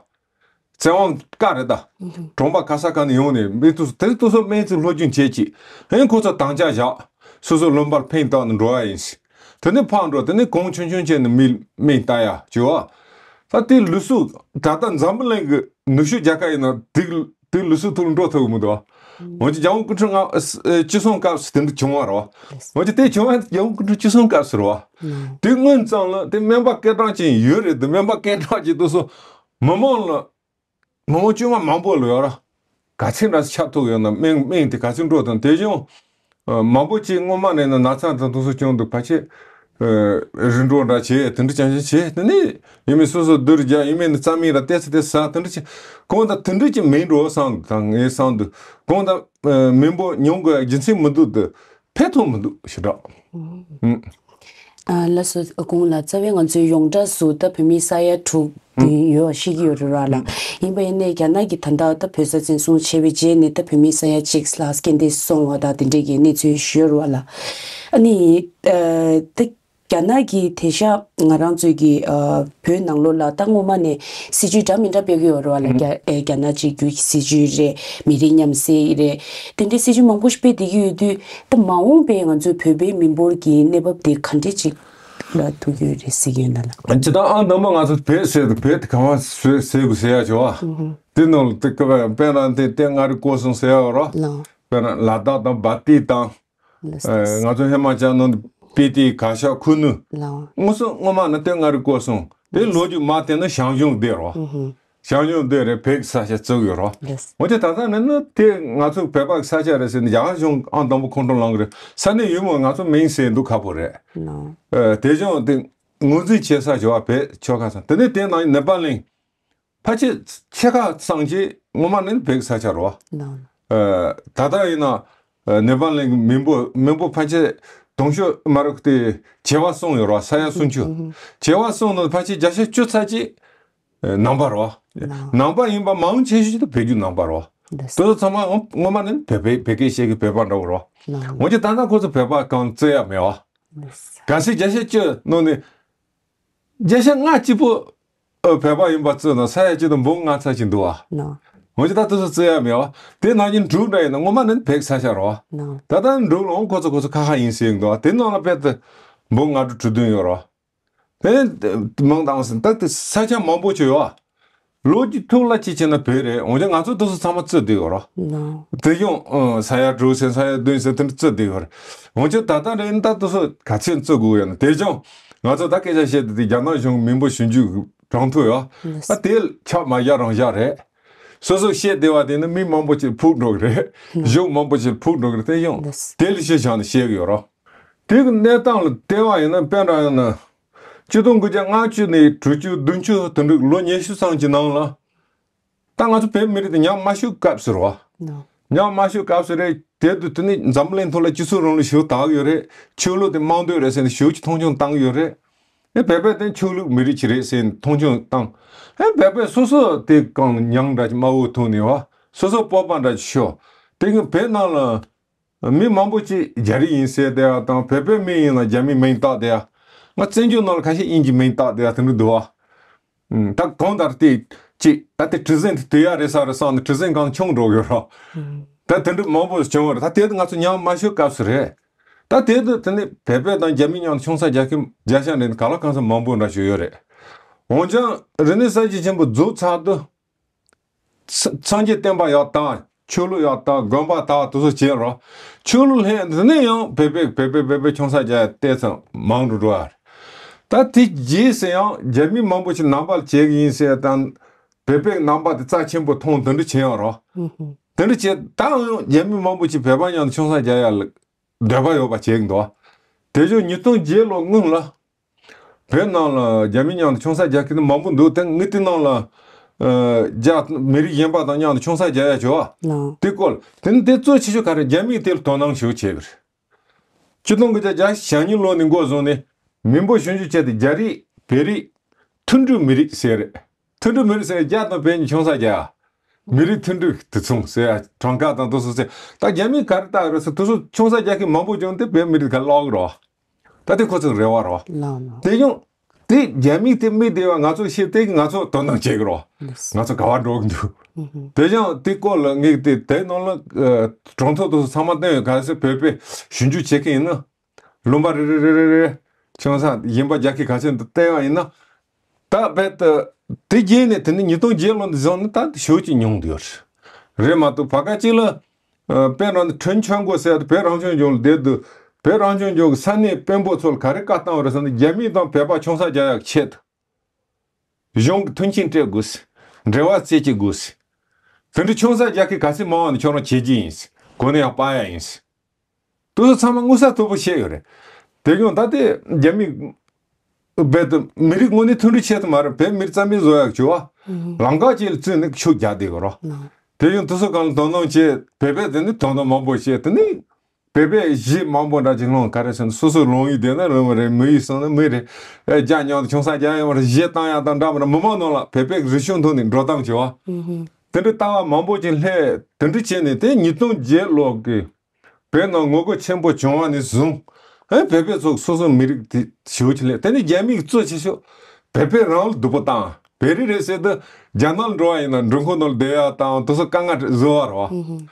བཙན་དབང་བཀའ་རེད་ད། གྲོང་པ་ག་ས་ག་ནས་ཡོང་ནས་སྨན་དུས་སུ་དེ་དུས་སུ་སྨན་རྩིས་སློབ་སྦྱོང་བྱས་ཀྱི། ཨེ་ཁོ་ཚོ་དང་ཆ་བཞག་སོ་སོ་ལུང་པར་ཕན་བཏགས་ནས་འགྲོ་བ་ཡིན། དེ་ནས་ཕར་འགྲོ་དེ་ནས་གོང་ཆུང་ཆུང་བྱས་ནས་མི་སྨན་ལྟ་ཡ་བྱེད་བ། ད་དེ་ལུགས་སྲོལ་ད་ལྟ་འཛམ་བུ་གླིང་གི་ནུབ་ཕྱོགས་རྒྱལ་ཁབ་ཡིན་ན་དེ་དེ་ལུགས་སྲོལ་ཐོག་ལ་འགྲོ་ཐུབ་ཀྱི་མི་འདུག་འོན་ཀྱང་རྒྱལ་བ་སྐུ་ཕྲེང་ལྔ་བཅུ་གསུམ་སྐབས་སུ་དེ་འདྲ་བྱུང་བ་རེད་བ། འོན་ཀྱང་དེ་བྱུང་བ་རྒྱལ་བ་སྐུ་ཕྲེང་བཅུ་གསུམ་སྐབས་སུ་རེད་བ། དེ་སྔོན་ཙམ་ལ་དེ་སྨན་པ་སྐད་གྲགས་ཅན་ཡོད་རེད་དེ་སྨན་པ་སྐད་གྲགས་ཅན་དེ་ཚོ་མི་མང་ལ། མི་མང་དཀྱུས་མ་མང་པོ་ལ་ཡོད་ར། ག་ཚད་འདྲ་ཆགས་ཐུབ་ཡོད་ན་སྨན་སྨན་དེ་ག་ཚད་འགྲོ་དང་དེ་བཞིན། མང་པོ་ཅིག་སྔོན་མ་ནས་ན་ན་ཚ་དང་དུས་སུ་བྱུང་འདུག་ཕལ་ཆེར། རིམ་གྲོ་འདྲ་བྱས་དེ་འདྲ་ཅང་ཅང་བྱས་དེ་ནས་ཡིན་མིན་སོ་སོ་བསྡུར་རྒྱག་ཡིན་མིན་ནི་རྩ་མིན་ར་ཏེ་ཚེ་ཏེ་ས་དེ་འདྲ་ཅི་གང་ལྟར་དེ་འདྲ་ཅི་མིན་འགྲོ་བསམ་དང་ངས་བསམ་འདུག་གང་ལྟར་མི་འབོར་ཉུང་དགོས་རྒྱུ་མཚན་མི་འདུག་འདུག་ཕན་ཐོགས་མི་འདུག་ཞེ་དྲག་ཨ་ལགས་སོ། ཨ་གོང་ལ་རྩ་བའི་ང་ཚོའི་ཡོངས་གྲགས་སུ་ད་བོད་མི་ས་ཡ་དྲུག་ཡོད་ཤེས་ཀྱི་ཡོད་རེད་བ་ལ། ཡིན་པ་ཡིན་ནའི་རྒྱ་ནག་གིས་ད་ལྟ་ད་བོད་ས་བཙན་བཟུང་བྱས་པའི་རྗེས་ནས་ད་བོད་མི་ས་ཡ་གཅིག་ལ་སྐྱེལ་འདྲེན་སོང་བ་དང་དེ་འདྲས་ཀྱི་གནས་ཚུལ་ཞུ་ཡོད་རེད་བ་ལ། ཨ་ནི་ད་རྒྱ་ནག་གིས་དེང་སང་ང་རང་ཚོའི་གི་བོད་ནང་ལོགས་ལ་ད་སྔོན་མ་ནས་སྲིད་ཇུས་འདྲ་མི་འདྲ་སྤེལ་གྱི་ཡོད་རེད་བ་ལ། རྒྱ་ཨེ་རྒྱ་ནག་གཅིག་གྱུར་གྱི་སྲིད་ཇུས་རེད། མི་རིགས་མཉམ་བསྲེས་རེད། དེ་འདྲའི་སྲིད་ཇུས་མང་པོ་ཞིག་སྤེལ་བསྡད་ཀྱི་ཡོད་དུས་ད་མ་འོངས་པའི་ང་ཚོའི་བོད་པའི་མི་འབོར་གྱི་གནས་བབ་དེ་ག་འདྲས་ཅིག་ལ་ཐུག་ཡོད་རེད་ཟེར་གྱི་ཡོད་ན་ལ། ཇི་ལྟར་ཨང་དང་པོ་ང་ཚོ་བོད་ཟེར་དུས་བོད་དེ་གང་བ་ཟེར་ཟེར་དགོས་ཟེར་ཡ་བྱུང་བ། དེ་ནང་ལ་དེ་སྐབས་དཔེར་ན་དེ་དེ་མངའ་རིས་སྐོར་གསུམ་ཟེར་ཡ་ཡོད་རོ། དཔེར་ན་ལ་དྭགས་དང་བ་ཏི་དང་། ལགས་སོ། ང་ཚོ་ཧི་མ་ཅལ་ནང་སྤི་ཏི་གྷ་ཤ་ཁུ་ནུ། ལགས། དངོས་སུ་སྔོན་མ་ནི་དེ་མངའ་རིས་སྐོར་གསུམ། དེ་ལོ་རྒྱུས་མ་བལྟས་ན་ཞང་ཞུང་བསྡད་རོ། ཞང་ཞུང་བསྡད་རེད་བོད་ཀྱི་ས་ཆ་བཙུགས་ཡོད་རོ། ལགས། འོན་ཀྱང་ད་ལྟ་ནི་ནི་དེ་ང་ཚོ་བོད་པ་གི་ས་ཆ་རེད་ཟེར་ནས་རྒྱ་གར་གཞུང་ཨང་དང་པོ་ཁོང་ཁྲོ་ལངས་གི་རེད། ས་གནས་ཡུལ་མི་ང་ཚོ་མིང་ཟེར་འདུག་ཁག་པོ་རེད། ལགས། ཨ་དེ་བཞིན་དེ་ངོས་འཛིན་བྱེད་ས་བྱ་བ་བོད་ཆོལ་ཁ་ཚང་དེ་ནས་དེ་ནང་ནེ་པ་ལིང་། ཕལ་ཆེར་ཕྱེད་ཀ་ཙམ་ཅིག་སྔོན་མ་ནས་བོད་ཀྱི་ས་ཆ་རེད་བ། ལགས། ཨ་ད་ལྟ་ཡིན་ན་ཨ་ནེ་པ་ལིང་གི་མི་འབོར་མི་འབོར་ཕལ་ཆེར་དུང་ཕྱུར་མ་རུ་དེ་བྱེ་བ་གསུམ་ཡོད་རེད་བ། ས་ཡ་སུམ་ཅུ། ཨུ་ཧུ། བྱེ་བ་གསུམ་ནང་ཕལ་ཆེར་བརྒྱ་ཆ་བཅུ་ཚར་གཅིག་ཨ་ནང་པ་རེད་བ། ལགས། ནང་པ་ཡིན་པ་མང་ཆེ་ཤོས་དེ་བོད་བརྒྱུད་ནང་པ་རེད་བ། ལགས། དེ་ཚོ་ཚང་མ་སྔོན་མ་ནས་བོད་པའི་བོད་སྐད་བཤད་ཀྱི་བོད་པ་འདྲ་བོ་རེད་བ། ལགས། འོན་ཀྱང་ད་ལྟ་ཁོ་ཚོ་བོད་པ་གང་བརྩི་ཡ་མེད་བ། ལགས། གལ་སྲིད་བརྒྱ་ཆ་བཅུ་ནང་ནས་བརྒྱ་ཆ་ལྔ་གཅིག་པོ། ཨོ་བོད་པ་ཡིན་པ་བརྩིས་ན་ས་ཡ་གཅིག་དང་འབུམ་ལྔ་ཚར་གཅིག་འདུག་བ། ལགས། འོན་ཀྱང་ད་དེ་ཚོ་བརྩི་ཡ་མེད་བ། དེ་ནང་བཞིན་འབྲུག་འདྲ་ཡིན་ན་སྔོན་མ་ནས་བོད་ས་ཆ་རེད་བ། ལགས། ད་ལྟ་འབྲུག་ལ་འོང་ཁོ་ཚོ་ཁོ་ཚོ་ཁ་ཁ་ཡིན་ཟེར་འདུག་བ། དེ་ནང་ལ་དཔེ་དེ་འབུམ་ལྔ་དྲུག་དྲུག་བདུན་ཡོད་རེད་བ། དེ་མང་དང་ཟིན་ད་དེ་ས་ཆ་མང་པོ་ཅིག་ཡོད་ ལོ་རྒྱུས་ཐོག་ལ་ཅི་བྱས་ན་བོད་རེད། འོན་ཀྱང་ང་ཚོ་དེ་ཚོ་ཚང་མ་བརྩི་བསྡད་ཡོད་རོ། ལགས། དེ་ཡང་ཨ་ས་ཡ་དྲུག་ཟེར་ས་ཡ་བདུན་ཟེར་དེ་འདྲ་བརྩི་བསྡད་ཡོད་རེད། འོན་ཀྱང་ད་ལྟ་རེད་ད་དེ་ཚོ་ག་ཚོད་བརྩི་དགོས་ཡོད་ན། དེ་ཀྱང་ང་ཚོ་ད་སྐད་ཆ་བཤད་དེ་དེ་རྒྱ་ནག་གཞུང་མི་འབོར་ཞིབ་འཇུག་གི་གྲངས་ཐོ་ཡོད། ཨ་དེ་ཆག་མ་བཞག་རང་བཞག་རེད། སོ་སོ་བཤད་བསྡད་པ་དེ་ནི་མི་མང་པོ་ཅིག་ཕུག་འགྲོ་གི་རེད། གཞུང་མང་པོ་ཅིག་ཕུག་འགྲོ་གི་རེད། དེ་ཡང་དེ་ལ་གཞི་བཞག་ནས་བཤད་གི་ཡོད་རོ། དེ་གི་གནས་སྟངས་ལ་བལྟས་པ་ཡིན་ན་དཔེ་འདྲ་ཡིན་ན། ཆིག་སྟོང་དགུ་བརྒྱ་ལྔ་བཅུ་ནས་དྲུག་ཅུ་བདུན་ཅུ་དེ་འདྲ་ལོ་ཉི་ཤུ་ཙམ་གྱི་ནང་ལ། ད་ང་ཚོ་བོད་མི་རིགས་དེ་ཉམས་དམའ་ཤོས་སྐབས་སུ་རེད་བ། ལགས། ཉམས་དམའ་ཤོས་སྐབས་སུ་རེད། དེ་དུས་དེ་ནི་འཛམ་གླིང་ཐོག་ལ་སྤྱི་ཚོགས་རིང་ལུགས་ཞེ་པོ་དར་གི་ཡོད་རེད། ཆོས་ལུགས་དེ་དམངས་འདོད་རེད་ཟེར་ནས་ཞེ་པོ་ཅིག་མཐོང་ཆུང་བཏང་གི་ཡོད་རེད། ཨེ་བོད་པ་དེ་ཆོས་ལུགས་མི་རིགས་ཅིག་རེད་ཟེར་ནས་མཐོང་ཆུང་བཏང་། ཨེ་བོད་པ་སོ་སོ་དེ་གང་མྱང་འདྲ་ཅིག་དམའ་བོ་ཐོག་ནས་བ། སོ་སོ་སྤོབས་པ་འདྲ་ཅིག་ཤོར། དེ་གི་བོད་ནང་ལ་མི་མང་པོ་ཅིག་རྒྱ་རིགས་ཡིན་ཟེར་བསྡད་ཡ་དང་། བོད་པའི་མི་ཡིན་ན་རྒྱ་མིའི་མིང་བཏགས་བསྡད་ཡ། ང་བཙན་བྱོལ་ནང་ལ་ཁ་ཤས་དབྱིན་ཇིའི་མིང་བཏགས་བསྡད་ཡ་དེ་འདྲ་འདུག་བ། ཨུམ། ད་གང་ལྟར་དེ་ཅིག་ད་དེ་གྲུ་གཟིངས་དེ་དུས་ཡག་རེད་ས་རེད་བསམ་ནས་གྲུ་གཟིངས་སྒང་མཆོང་འགྲོ་གི་རོ། ད་དེ་འདྲ་མང་པོ་བྱུང་བ་རེད། ད་དེ་དུས་ང་ཚོ་ཉམས་དམའ་ཤོས་སྐབས་སུ་རེད། ད་དེ་དུས་དེ་ནི་བོད་པ་དང་རྒྱ་མི་མཉམ་དུ་ཆུང་ས་རྒྱག་གི་རྒྱག་ཤ་འདྲ་ག་ལ་གང་ས་མང་པོ་འདྲ་ཞིག་ཡོད་རེད། འོན་ཀྱང་རིག་གནས་གསར་བརྗེ་ཆེན་པོ་རྫོགས་ཚར་དུས། ས་སངས་རྒྱས་བསྟན་པ་ཡག་དང་ཆོས་ལུགས་ཡག་དང་དགོན་པ་དག་དེ་ཚོ་བྱས་རོ། ཆོས་ལུགས་ལྷན་དེ་ནས་ཡང་བོད་པས་བོད་པས་བོད་པས་ཆུང་ས་རྒྱག་ཡ་ཏོག་ཙམ་མང་རུ་འགྲོ་བ་རེད། ད་དེ་རྗེས་སུ་ཡང་རྒྱ་མི་མང་པོ་ཞིག་ནང་པ་ལ་བྱེད་གི་ཡིན་ཟེར་དང་། བོད་པས་ནང་པ་དེ་རྩ་ཆེན་པོ་མཐོང་། དེ་འདྲ་བྱས་ཡོད་རོ། དེ་འདྲ་བྱས་ད་ཡང་རྒྱ་མི་མང་པོ་ཞིག་བོད་པ་མཉམ་དུ་ཆུང་ས་རྒྱག་ཡ་ལ་འདོད་པ་ཡོད་པ་བྱེད་གི་འདུག་དེ་བཞིན་ཉིས་སྟོང་བརྒྱད་ལོ་སྔོན་ལ། བོད་ནང་ལ་རྒྱ་མི་མཉམ་དུ་ཆུང་ས་རྒྱག་མཁན་མང་པོ་འདུག་དེ་ངས་དེ་ནང་ལ་ཨ་རྒྱ་མི་རིགས་གཞན་པ་དང་མཉམ་དུ་ཆུང་ས་རྒྱག་ཡ་བྱོས་པ། ལགས། དེ་སྐོར་དེ་ནི་དེ་གཙོ་ཆེ་ཤོས་ག་རེ། རྒྱ་མིས་དེ་ལ་དོ་སྣང་ཞེ་པོ་བྱེད་གི་རེད། ཆིག་སྟོང་དགུ་བརྒྱ་བརྒྱད་ཅུ་གྱ་གཉིས་ལོ་ནས་འགོ་བཟུང་ནས་མི་འབོར་ཞིབ་འཇུག་བྱས་ཏེ་རྒྱ་རིགས་བོད་རིགས་མཐུན་སྒྲིལ་མི་རིགས་ཟེར་རེད། མཐུན་སྒྲིལ་མི་རིགས་ཟེར་རྒྱ་དང་བོད་གཉིས་ཆུང་ས་རྒྱག་ཡ། མི་རིགས་མཐུན་སྒྲིལ་དེ་མཚུངས་ཟེར་ཡ་གྲངས་ཀ་དང་དེ་ཚོ་ཟེར། ད་རྒྱ་མིས་ག་རེ་བཏགས་རེད་ཟེར། དེ་ཚོ་ཆུང་ས་རྒྱག་མཁན་མང་པོ་བྱུང་སྟེ་བོད་མི་རིགས་ག་ལོག་གི་རོ། ད་དེ་ཁོ་ཚོའི་རེ་བ་རོ། ལགས་ལགས། དེ་ཡང་དེ་རྒྱ་མིས་དེ་མི་དེ་བ་ང་ཚོ་ཤེས་དེ་ང་ཚོ་དོ་སྣང་བྱེད་གི་རོ། ལགས། ང་ཚོ་ག་བ་འགྲོ་གི་འདུག་དེ་ཡང་དེ་སྐོར་ལ་ངས་དེ་དེ་ནང་ལ་ཨ་གྲངས་ཐོ་དེ་ཚོ་ཚང་མ་བཏོན་ཡོད། གལ་སྲིད་བོད་པས་ཞིབ་འཇུག་བྱེད་མཁན་ཡིན་ན། ལུང་པ་རེ་རེ་རེ་རེ་རེ་ཆུང་ས་གཞན་པ་རྒྱག་མཁན་ག་ཚོད་འདུག་བལྟས་པ་ཡིན་ན། ད་རྦད་དེ་དེ་རྗེས་ནས་དེ་ནི་ཉིས་སྟོང་བརྒྱད་ལོ་འདི་བཟུང་ནས་ད་ཞེ་པོ་ཅིག་ཉུང་བསྡད་ཡོད་རེད། རེད་མ་གཏོགས་བར་སྐབས་ཅིག་ལ་ཨ་དཔེར་ན་ཁྲིན་ཆོན་གོ་ཟེར་ཡ་དེ་བོད་རང་སྐྱོང་ལྗོངས་ལ་བསྡད་དུས་བོད་རང་སྐྱོང་ལྗོངས་ཀྱི་ས་གནས་དཔོན་པོ་ཚོ་ལ་ག་རེ་བཀའ་བཏང་བ་རེད་ཟེར་ན། རྒྱ་མི་དང་བོད་པ་ཆུང་ས་རྒྱག་ཡག་ཆེད་དུ་གཞུང་གི་མཐུན་རྐྱེན་སྤྲད་དགོས། འབྲེལ་བ་བཙལ་གྱི་དགོས། དེ་འདྲ་ཆུང་ས་རྒྱག་མཁན་ག་ཚོད་མང་བ་ནི་ཁྱོད་རང་བྱས་རྗེས་ཡིན། གོ་གནས་ཡང་སྤར་ཡ་ཡིན། དེ་ཚོ་ཚང་མ་མངོན་གསལ་དོད་པོ་བཤད་ཡོད་རེད། དེ་ཡང་ད་ལྟའི་རྒྱ་མི་རྦད་དེ་མི་རིགས་དངོས་གནས་མཐུན་སྒྲིལ་ཆེད་དུ་མ་རེད། བོད་མི་རྩ་མེད་བཟོ་ཡག་བྱེད་པ། ལམ་ཁ་ཅིག་ལ་བཙུགས་ནས་ཤུགས་རྒྱག་བསྡད་ཡོད་རོ། དེ་ཡང་དེ་ཚོ་གང་ལ་དོ་སྣང་བྱེད། བོད་པས་དེ་ནི་དོ་སྣང་མང་པོ་བྱེད། དེ་ནི་བོད་པས་གཞས་མང་པོ་འདྲ་ཅིག་བླངས། ག་རེ་ཟེར་ན་སོ་སོའི་ལོང་ཡིག་བསྡད་ན་རུང་བ་རེད། མི་ཡིག་གསུངས་ན་མི་རེད། ཨེ་རྒྱ་མཉམ་དུ་ཆུང་ས་རྒྱག་ཡོང་བ་རེད། གཞས་བཏང་ཡག་དང་འདྲ་མི་འདྲ་མི་མང་ནང་ལ་བོད་པའི་རིག་གཞུང་ཐོག་ནས་འགྲོ་སྟངས་བྱེད་པ། དེ་འདྲ་ལྟ་བ་མང་པོ་ཅིག་སླེབས། དེ་འདྲ་བྱས་ནས་དེ་ཉིས་སྟོང་བརྒྱད་ལོ་གི་བོད་ནང་ངོ་རྒོལ་ཆེན་པོ་བྱུང་བ་ནས་བཟུང་། ཨེ་བོད་པའི་ཚོ་སོ་སོའི་མི་རིགས་དེ་ཞེ་པོ་ཅིག་སླེབས། དེ་ནི་རྒྱ་མིས་གཙོ་ཆེ་ཤོས་བོད་པའི་རང་ལ་སྡུག་པོ་བཏང་། བོད་རིགས་རེད་ཟེར་དུས་རྒྱ་ནག་ལ་འགྲོ་བ་ཡིན་ན་མགྲོན་ཁང་ནང་ལ་བསྡད་ཡག་དང་དེ་ཚོ་དཀའ་ངལ་བཟོ་བ་རེད་བ།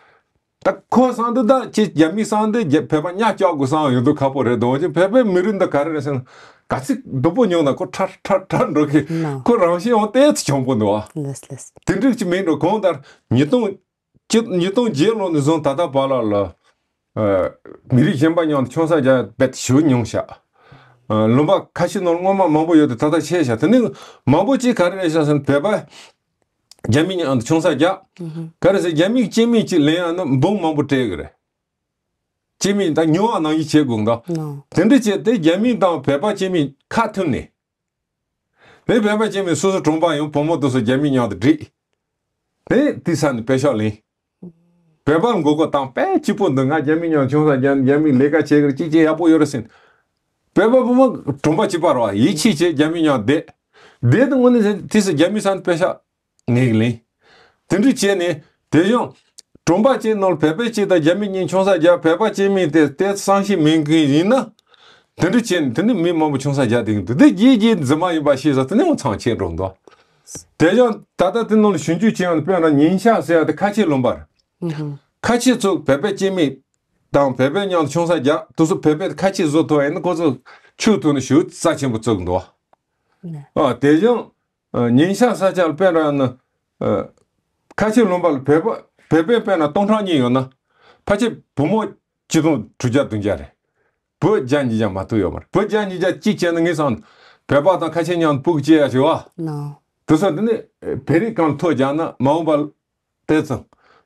ད་ཁོ་བསམ་དུས་ད་ཅི་རྒྱ་མི་བསམ་དུས་རྒྱ་བོད་པ་གཉའ་བཅག་དགོས་བསམ་ཡོང་དུས་ཁག་པོ་རེད། འོན་ཀྱང་བོད་པའི་མི་རིགས་འདི་ག་རེ་རེད་ཟེར་ན། ག་ཚོད་སྡུག་པོ་མྱོང་ན་ཁོ་ཁྲ་ཁྲ་ཁྲ་འགྲོ་གི། ཁོ་རང་བཞིན་ཡང་ཏོག་ཙམ་གྱོང་པོ་འདུག་བ། ལགས་ལགས། དེ་འདྲ་ཅིག་མིན་འགྲོ། གང་ལྟར་ཉིས་སྟོང་ཅི་ཉིས་སྟོང་བརྒྱད་ལོ་ནས་བཟུང་ད་ལྟ་བར་ལ་ལ་ཨ་མི་རིགས་གཞན་པ་མཉམ་དུ་ཆུང་ས་རྒྱག་རྦད་ཞེ་པོ་ཉུང་ཤག་ཨ་ལུང་པ་ཁ་ཤས་ནང་སྔོན་མ་མང་པོ་ཡོད་དེ་ད་ལྟ་ཆད་ཤག་དེ་ནི་མང་པོ་ཅིག་ག་རེ་རེད་ཤག་ཟེར་ན། བོད་པ་རྒྱ་མི་མཉམ་དུ་ཆུང་ས་རྒྱག་ག་རེ་ཟེར། རྒྱ་མིའི་སྐྱེ་དམན་ཅིག་ལེན་ཡག་ན་འབུམ་མང་པོ་སྤྲད་གི་རེད། སྐྱེ་དམན་ད་ཉོ་བ་ནང་བཞིན་བྱེད་དགོས་འདུག་དེ་འདྲ་བྱས་ཏེ་རྒྱ་མི་དང་བོད་པ་སྐྱེ་དམན་ཁ་མཐུན་ནས། དེ་བོད་པ་སྐྱེ་དམན་སོ་སོ་གྲོང་པ་ཡང་བུ་མོ་དེ་ཚོ་རྒྱ་མི་མཉམ་དུ་བསྒྲིགས། དེ་དེ་ས་ནས་པེ་ཤག་ལེན། བོད་པར་མགོ་སྐོར་བཏང་། དཔེ་སྐྱིད་པོ་འདུག་ང་རྒྱ་མི་མཉམ་ཆུང་ས་རྒྱག་རྒྱ་མི་ལས་ཀ་བྱེད་གི་རེད། ཅི་བྱེད་ཡག་པོ་ཡོད་རེད་ཟེར། བོད་པ་བུ་མོ་གྲོང་པ་གཅིག་པ་རེད་བ། ཡིད་ཆེས་བྱས་རྒྱ་མི་མཉམ་བསྡད། བསྡད་དུས་དངོས་གནས་ཟེར་དུས་སུ་རྒྱ་མི་ས་ནས་པེ་ཤག་ངེས་ལེན། དེ་འདྲ་བྱས་ནས་དེ་ཡང་གྲོང་པ་གཅིག་ནང་ལ་བོད་པ་གཅིག་དང་རྒྱ་མི་གཉིས་ཆུང་ས་རྒྱག་བོད་པ་སྐྱེ་དམན་དེ་དེ་བསམ་ཤེས་མེད་མཁན་ཡིན་ན། དེ་འདྲ་བྱས་ནས་དེ་ནི་མི་མང་པོ་ཆུང་ས་རྒྱག་བསྡད་ཀྱི་འདུག་དེ་རྗེས་རྗེས་རྫུན་མ་ཡིན་པ་ཤེས་ས་དེ་ནི་འོང་ཚང་ཆད་འགྲོ་འདུག་དེ་ཡང་ད་ལྟ་དེ་ནང་ལ་ཞིབ་འཇུག་བྱས་ཡོང་དུས་དཔེར་ན་ཉིན་ཞག་ཟེར་ཡ་དེ་ཁ་ཆེ་ལུང་པ་རེད། ཁ་ཆེ་ཚོ་བོད་པ་སྐྱེ་དམན་དང་བོད་པའི་མཉམ་དུ་ཆུང་ས་རྒྱག་དེ་ཚོ་བོད་པའི་ཁ་ཆེ་བཟོ་ཐུབ་པ་ཡིན་ན་ཁོ་ཚོ་ཆོས་ཐོག་ནས་ཞེ་པོ་རྩ་ཆེན་པོ་བརྩི་གི་འདུག་ཨ་དེ་ཡང་ཉིན་ཞག་ས་ཆ་ལ་དཔེར་ན་ ཨ། ཁ་ཆེ་ལུང་པ་ལ་བོད་པ་བོད་པའི་དཔེར་ན་སྟོང་ཕྲག་གཉིས་ཡོད་ན། ཕལ་ཆེར་བུ་མོ་ཆིག་སྟོང་དྲུག་བརྒྱ་བདུན་བརྒྱ་རེད། བུ་བརྒྱ་ཉིས་བརྒྱ་མ་གཏོགས་ཡོད་མ་རེད། བུ་བརྒྱ་ཉིས་བརྒྱ་གཅིག་བྱས་ན་ངས་བསམ། བོད་པ་དང་ཁ་ཆེ་མཉམ་དུ་སྤུ་གུ་སྐྱེ་ཡ་ཞིག་བ། ལགས། དེ་ཚོ་དེ་ནི་བོད་རིགས་སྒང་ལ་ཐོ་རྒྱག་ན་མ་འོངས་པ་ལ་དེ་ཙམ་